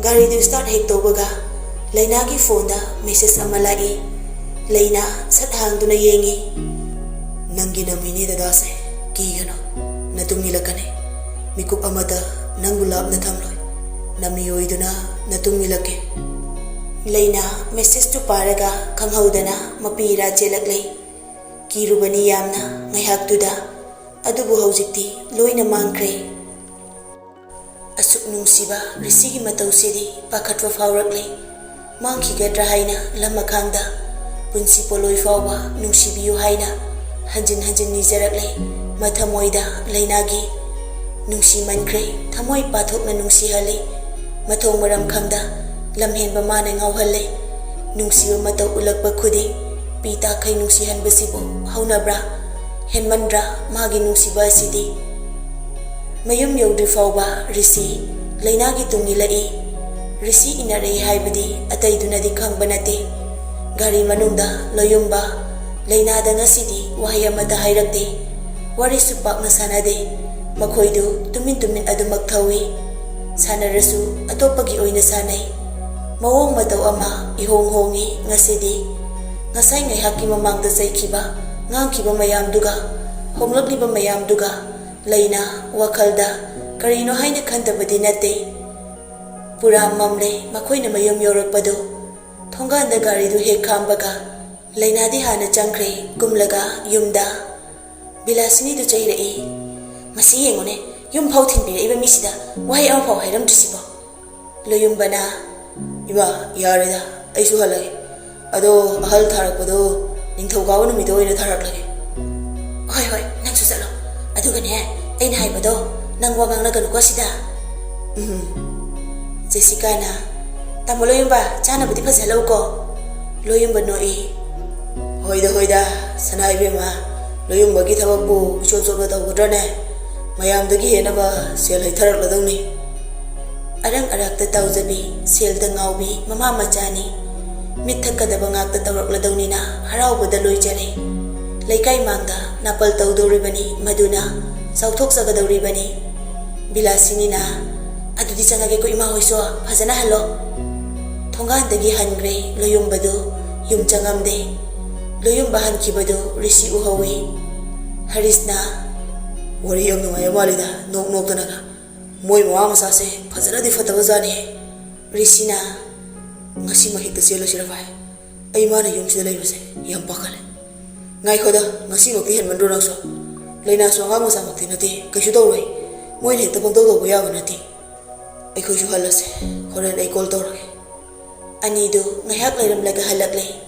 ꯒꯥꯔꯤꯗꯨ ꯁ꯭ꯇꯥꯔꯠ ꯍꯦꯛ ꯇꯧꯕꯒ ꯂꯩꯅꯥꯒꯤ ꯐꯣꯟꯗ ꯃꯦꯁꯦꯖ ꯑꯃ ꯂꯥꯛꯏ꯫ ꯂꯩꯅꯥ ꯁꯠ ꯍꯥꯡꯗꯨꯅ ꯌꯦꯡꯉꯤ꯫ "ꯅꯪꯒꯤ ꯅꯃꯤꯅꯦ ꯗꯗꯥꯁꯦ꯫ ꯀꯤꯒꯅꯨ꯫ ꯅꯇꯨꯡ ꯏꯜꯂꯛꯀꯅꯤ꯫ ꯃꯤꯀꯨꯞ ꯑꯃꯇ ꯅꯪꯕꯨ ꯂꯥꯞꯅ ꯊꯝꯂꯣꯏ꯫ ꯅꯃꯤ ꯑꯣꯏꯗꯨꯅ ꯅꯇꯨꯡ ꯏꯜꯂꯛꯀꯦ꯫" ꯂꯩꯅꯥ ꯃꯦꯁꯦꯖꯇꯨ ꯄꯥꯔꯒ ꯈꯪꯍꯧꯗꯅ ꯃꯄꯤ ꯏꯔꯥ ꯆꯦꯜꯂꯛꯂꯦ꯫ ꯀꯤꯔꯨꯕꯅꯤ ꯌꯥꯝꯅ ꯉꯥꯏꯍꯥꯛꯇꯨꯗ꯫ ꯑꯗꯨꯕꯨ ꯍꯧꯖꯤꯛꯇꯤ ꯂꯣꯏꯅ ꯃꯥꯡꯈ꯭ꯔꯦ꯫ ꯑꯁꯨꯛ ꯅꯨꯡꯁꯤꯕ ꯔꯤꯁꯤꯒꯤ ꯃꯇꯧꯁꯤꯗꯤ ꯄꯥꯈꯠꯄ ꯐꯥꯎꯔꯛꯂꯦ꯫ ꯃꯥꯡꯈꯤꯒꯗ꯭ꯔꯥ ꯍꯥꯏꯅ ꯂꯝꯃꯈꯥꯡꯗ ꯄꯨꯟꯁꯤ ꯄꯣꯂꯣꯏ ꯐꯥꯎꯕ ꯅꯨꯡꯁꯤꯕꯤꯌꯨ ꯍꯥꯏꯅ ꯍꯟꯖꯤꯟ ꯍꯟꯖꯤꯟ ꯅꯤꯖꯔꯛꯂꯦ꯫ ꯃꯊꯃꯣꯏꯗ ꯂꯩꯅꯥꯒꯤ ꯅꯨꯡꯁꯤꯃꯟꯈ꯭ꯔꯦ꯫ ꯊꯃꯣꯏ ꯄꯥꯊꯣꯛꯅ ꯅꯨꯡꯁꯤꯍꯜꯂꯤ꯫ ꯃꯊꯣꯡ ꯃꯔꯝ ꯈꯪꯗ ꯂꯝꯍꯦꯟꯕ ꯃꯥꯅ ꯉꯥꯎꯍꯜꯂꯦ꯫ ꯅꯨꯡꯁꯤꯕ ꯃꯇꯧ ꯎꯠꯂꯛꯄ ꯈꯨꯗꯤꯡ ꯄꯤ ꯇꯥꯈꯩ ꯅꯨꯡꯁꯤꯍꯟꯕꯁꯤꯕꯨ ꯍꯧꯅꯕ꯭ꯔꯥ? ꯍꯦꯟꯃꯟꯗ꯭ꯔꯥ ꯃꯥꯒꯤ ꯅꯨꯡꯁꯤꯕ ꯑꯁꯤꯗꯤ? ꯃꯌꯨꯝ ꯌꯧꯗ꯭ꯔꯤ ꯐꯥꯎꯕ ꯔꯤꯁꯤ ꯂꯩꯅꯥꯒꯤ ꯇꯨꯡ ꯏꯜꯂꯛꯏ꯫ ꯔꯤꯁꯤ ꯏꯟꯅꯔꯛꯏ ꯍꯥꯏꯕꯗꯤ ꯑꯇꯩꯗꯨꯅꯗꯤ ꯈꯪꯕ ꯅꯠꯇꯦ꯫ ꯒꯥꯔꯤ ꯃꯅꯨꯡꯗ ꯂꯣꯌꯨꯝꯕ ꯂꯩꯅꯥꯗ ꯉꯁꯤꯗꯤ ꯋꯥꯍꯩ ꯑꯃꯠꯇ ꯍꯥꯏꯔꯛꯇꯦ꯫ ꯋꯥꯔꯤꯁꯨ ꯄꯥꯛꯅ ꯁꯥꯟꯅꯗꯦ꯫ ꯃꯈꯣꯏꯗꯨ ꯇꯨꯃꯤꯟ ꯇꯨꯃꯤꯟ ꯑꯗꯨꯃꯛ ꯊꯧꯏ꯫ ꯁꯥꯟꯅꯔꯁꯨ ꯑꯇꯣꯞꯄꯒꯤ ꯑꯣꯏꯅ ꯁꯥꯟꯅꯩ꯫ ꯃꯑꯣꯡ ꯃꯇꯧ ꯑꯃ ꯏꯍꯣꯡ ꯍꯣꯡꯏ ꯉꯁꯤꯗꯤ꯫ ꯉꯁꯥꯏ ꯉꯥꯏꯍꯥꯛꯀꯤ ꯃꯃꯥꯡꯗ ꯆꯩꯈꯤꯕ, ꯉꯥꯡꯈꯤꯕ ꯃꯌꯥꯝꯗꯨꯒ, ꯍꯣꯡꯂꯛꯂꯤꯕ ꯃꯌꯥꯝꯗꯨꯒ ꯂꯩꯅꯥ ꯋꯥꯈꯜꯗ ꯀꯔꯤꯅꯣ ꯍꯥꯏꯅ ꯈꯟꯗꯕꯗꯤ ꯅꯠꯇꯦ꯫ ꯄꯨꯔꯥ ꯃꯝꯂꯦ ꯃꯈꯣꯏꯅ ꯃꯌꯨꯝ ꯌꯧꯔꯛꯄꯗꯨ꯫ ꯊꯣꯡꯒꯥꯟꯗ ꯒꯥꯔꯤꯗꯨ ꯍꯦꯛ ꯈꯥꯝꯕꯒ ꯂꯩꯅꯥꯗꯤ ꯍꯥꯟꯅ ꯆꯪꯈ꯭ꯔꯦ꯫ ꯀꯨꯝꯂꯒ ꯌꯨꯝꯗ ꯕꯤꯂꯥꯁꯤꯅꯤꯗꯨ ꯆꯩꯔꯛꯏ꯫ "ꯃꯁꯤ ꯌꯦꯡꯉꯨꯅꯦ, ꯌꯨꯝ ꯐꯥꯎ ꯊꯤꯟꯕꯤꯔꯛꯏꯕ ꯃꯤꯁꯤꯗ ꯋꯥꯍꯩ ꯑꯃꯐꯥꯎ ꯍꯥꯏꯔꯝꯗ꯭ꯔꯤꯁꯤꯕꯣ?" ꯂꯣꯌꯨꯝꯕꯅ, "ꯏꯃꯥ, ꯌꯥꯔꯦꯗ, ꯑꯩꯁꯨ ꯍꯜꯂꯒꯦ꯫ ꯑꯗꯣ ꯑꯍꯜ ꯊꯥꯔꯛꯄꯗꯣ ꯅꯤꯡꯊꯧꯀꯥꯕ ꯅꯨꯃꯤꯠꯇ ꯑꯣꯏꯅ ꯊꯥꯔꯛꯂꯒꯦ꯫ "ꯍꯣꯏ, ꯍꯣꯏ, ꯅꯪꯁꯨ ꯆꯠꯂꯣ꯫ ꯑꯗꯨꯒꯅꯦ, ꯑꯩꯅ ꯍꯥꯏꯕꯗꯣ ꯅꯪ ꯋꯥ ꯉꯥꯡꯅꯒꯅꯨꯀꯣ ꯁꯤꯗ꯫" ꯎꯝ꯫ ꯖꯦꯁꯤꯀꯥꯅ, "ꯇꯥꯃꯣ ꯂꯣꯌꯨꯝꯕ, ꯆꯥꯅꯕꯗꯤ ꯐꯖꯍꯜꯂꯧꯀꯣ꯫" ꯂꯣꯌꯨꯝꯕ ꯅꯣꯛꯏ꯫ "ꯍꯣꯏꯗ, ꯍꯣꯏꯗ, ꯁꯅꯥ ꯏꯕꯦꯝꯃ, ꯂꯣꯌꯨꯝꯕꯒꯤ ꯊꯕꯛꯄꯨ ꯏꯆꯣꯞ ꯆꯣꯞꯅ ꯇꯧꯒꯗ꯭ꯔꯅꯦ? ꯃꯌꯥꯝꯗꯒꯤ ꯍꯦꯟꯅꯕ ꯁꯦꯜ ꯍꯩꯊꯔꯛꯂꯗꯧꯅꯤ꯫" ꯑꯔꯪ ꯑꯔꯥꯛꯇ ꯇꯥꯎꯖꯕꯤ, ꯁꯦꯜꯗ ꯉꯥꯎꯕꯤ ꯃꯃꯥ ꯃꯆꯥꯅꯤ꯫ ꯃꯤꯠ ꯊꯛꯀꯗꯕ ꯉꯥꯛꯇ ꯇꯧꯔꯛꯂꯗꯧꯅꯤꯅ ꯍꯔꯥꯎꯕꯗ ꯂꯣꯏꯖꯔꯦ꯫ ꯂꯩꯀꯥꯏ ꯃꯥꯡꯗ ꯅꯥꯄꯜ ꯇꯧꯗꯧꯔꯤꯕꯅꯤ, ꯃꯗꯨꯅ ꯆꯥꯎꯊꯣꯛꯆꯒꯗꯧꯔꯤꯕꯅꯤ꯫ ꯕꯤꯂꯥꯁꯤꯅꯤꯅ, "ꯑꯗꯨꯗꯤ ꯆꯪꯉꯒꯦꯀꯣ ꯏꯃꯥ ꯍꯣꯏꯁꯨ, ꯐꯖꯅ ꯍꯜꯂꯣ꯫" ꯊꯣꯡꯒꯥꯟꯗꯒꯤ ꯍꯟꯈ꯭ꯔꯦ ꯂꯣꯌꯨꯝꯕꯗꯨ, ꯌꯨꯝ ꯆꯪꯉꯝꯗꯦ꯫ ꯂꯣꯌꯨꯝꯕ ꯍꯟꯈꯤꯕꯗꯨ ꯔꯤꯁꯤ ꯎꯍꯧꯏ꯫ ꯍꯔꯤꯁꯅ, "ꯋꯥꯔꯤ ꯌꯥꯝ ꯅꯨꯡꯉꯥꯏꯕ ꯃꯥꯜꯂꯤꯗ, ꯅꯣꯛ ꯅꯣꯛꯇꯅꯒ꯫ ꯃꯣꯏ ꯃꯃꯥ ꯃꯆꯥꯁꯦ ꯐꯖꯅꯗꯤ ꯐꯠꯇꯕ ꯖꯥꯠꯅꯤꯍꯦ꯫" ꯔꯤꯁꯤꯅ, "ꯉꯁꯤꯃꯛ ꯍꯦꯛꯇ ꯆꯦꯜꯂꯁꯤꯔ ꯚꯥꯏ? ꯑꯩ ꯃꯥꯅ ꯌꯨꯝꯁꯤꯗ ꯂꯩꯕꯁꯦ ꯌꯥꯝ ꯄꯥꯈꯠꯂꯦ꯫" "ꯉꯥꯏꯈꯣꯗ, ꯉꯁꯤꯃꯛꯇꯤ ꯍꯦꯟꯃꯟꯗ꯭ꯔꯣ ꯅꯪꯁꯨ? ꯂꯩꯅꯥꯁꯨ ꯑꯉꯥꯡ ꯃꯆꯥꯃꯛꯇꯤ ꯅꯠꯇꯦ, ꯀꯩꯁꯨ ꯇꯧꯔꯣꯏ꯫ ꯃꯣꯏꯅ ꯍꯦꯛꯇ ꯄꯪꯇꯧ ꯇꯧꯕ ꯌꯥꯕ ꯅꯠꯇꯦ꯫ ꯑꯩꯈꯣꯏꯁꯨ ꯍꯜꯂꯁꯦ, ꯍꯣꯔꯦꯟ ꯑꯩ ꯀꯣꯜ ꯇꯧꯔꯒꯦ꯫" ꯑꯅꯤꯗꯨ ꯉꯥꯏꯍꯥꯛ ꯂꯩꯔꯝꯂꯒ ꯍꯜꯂꯛꯂꯦ꯫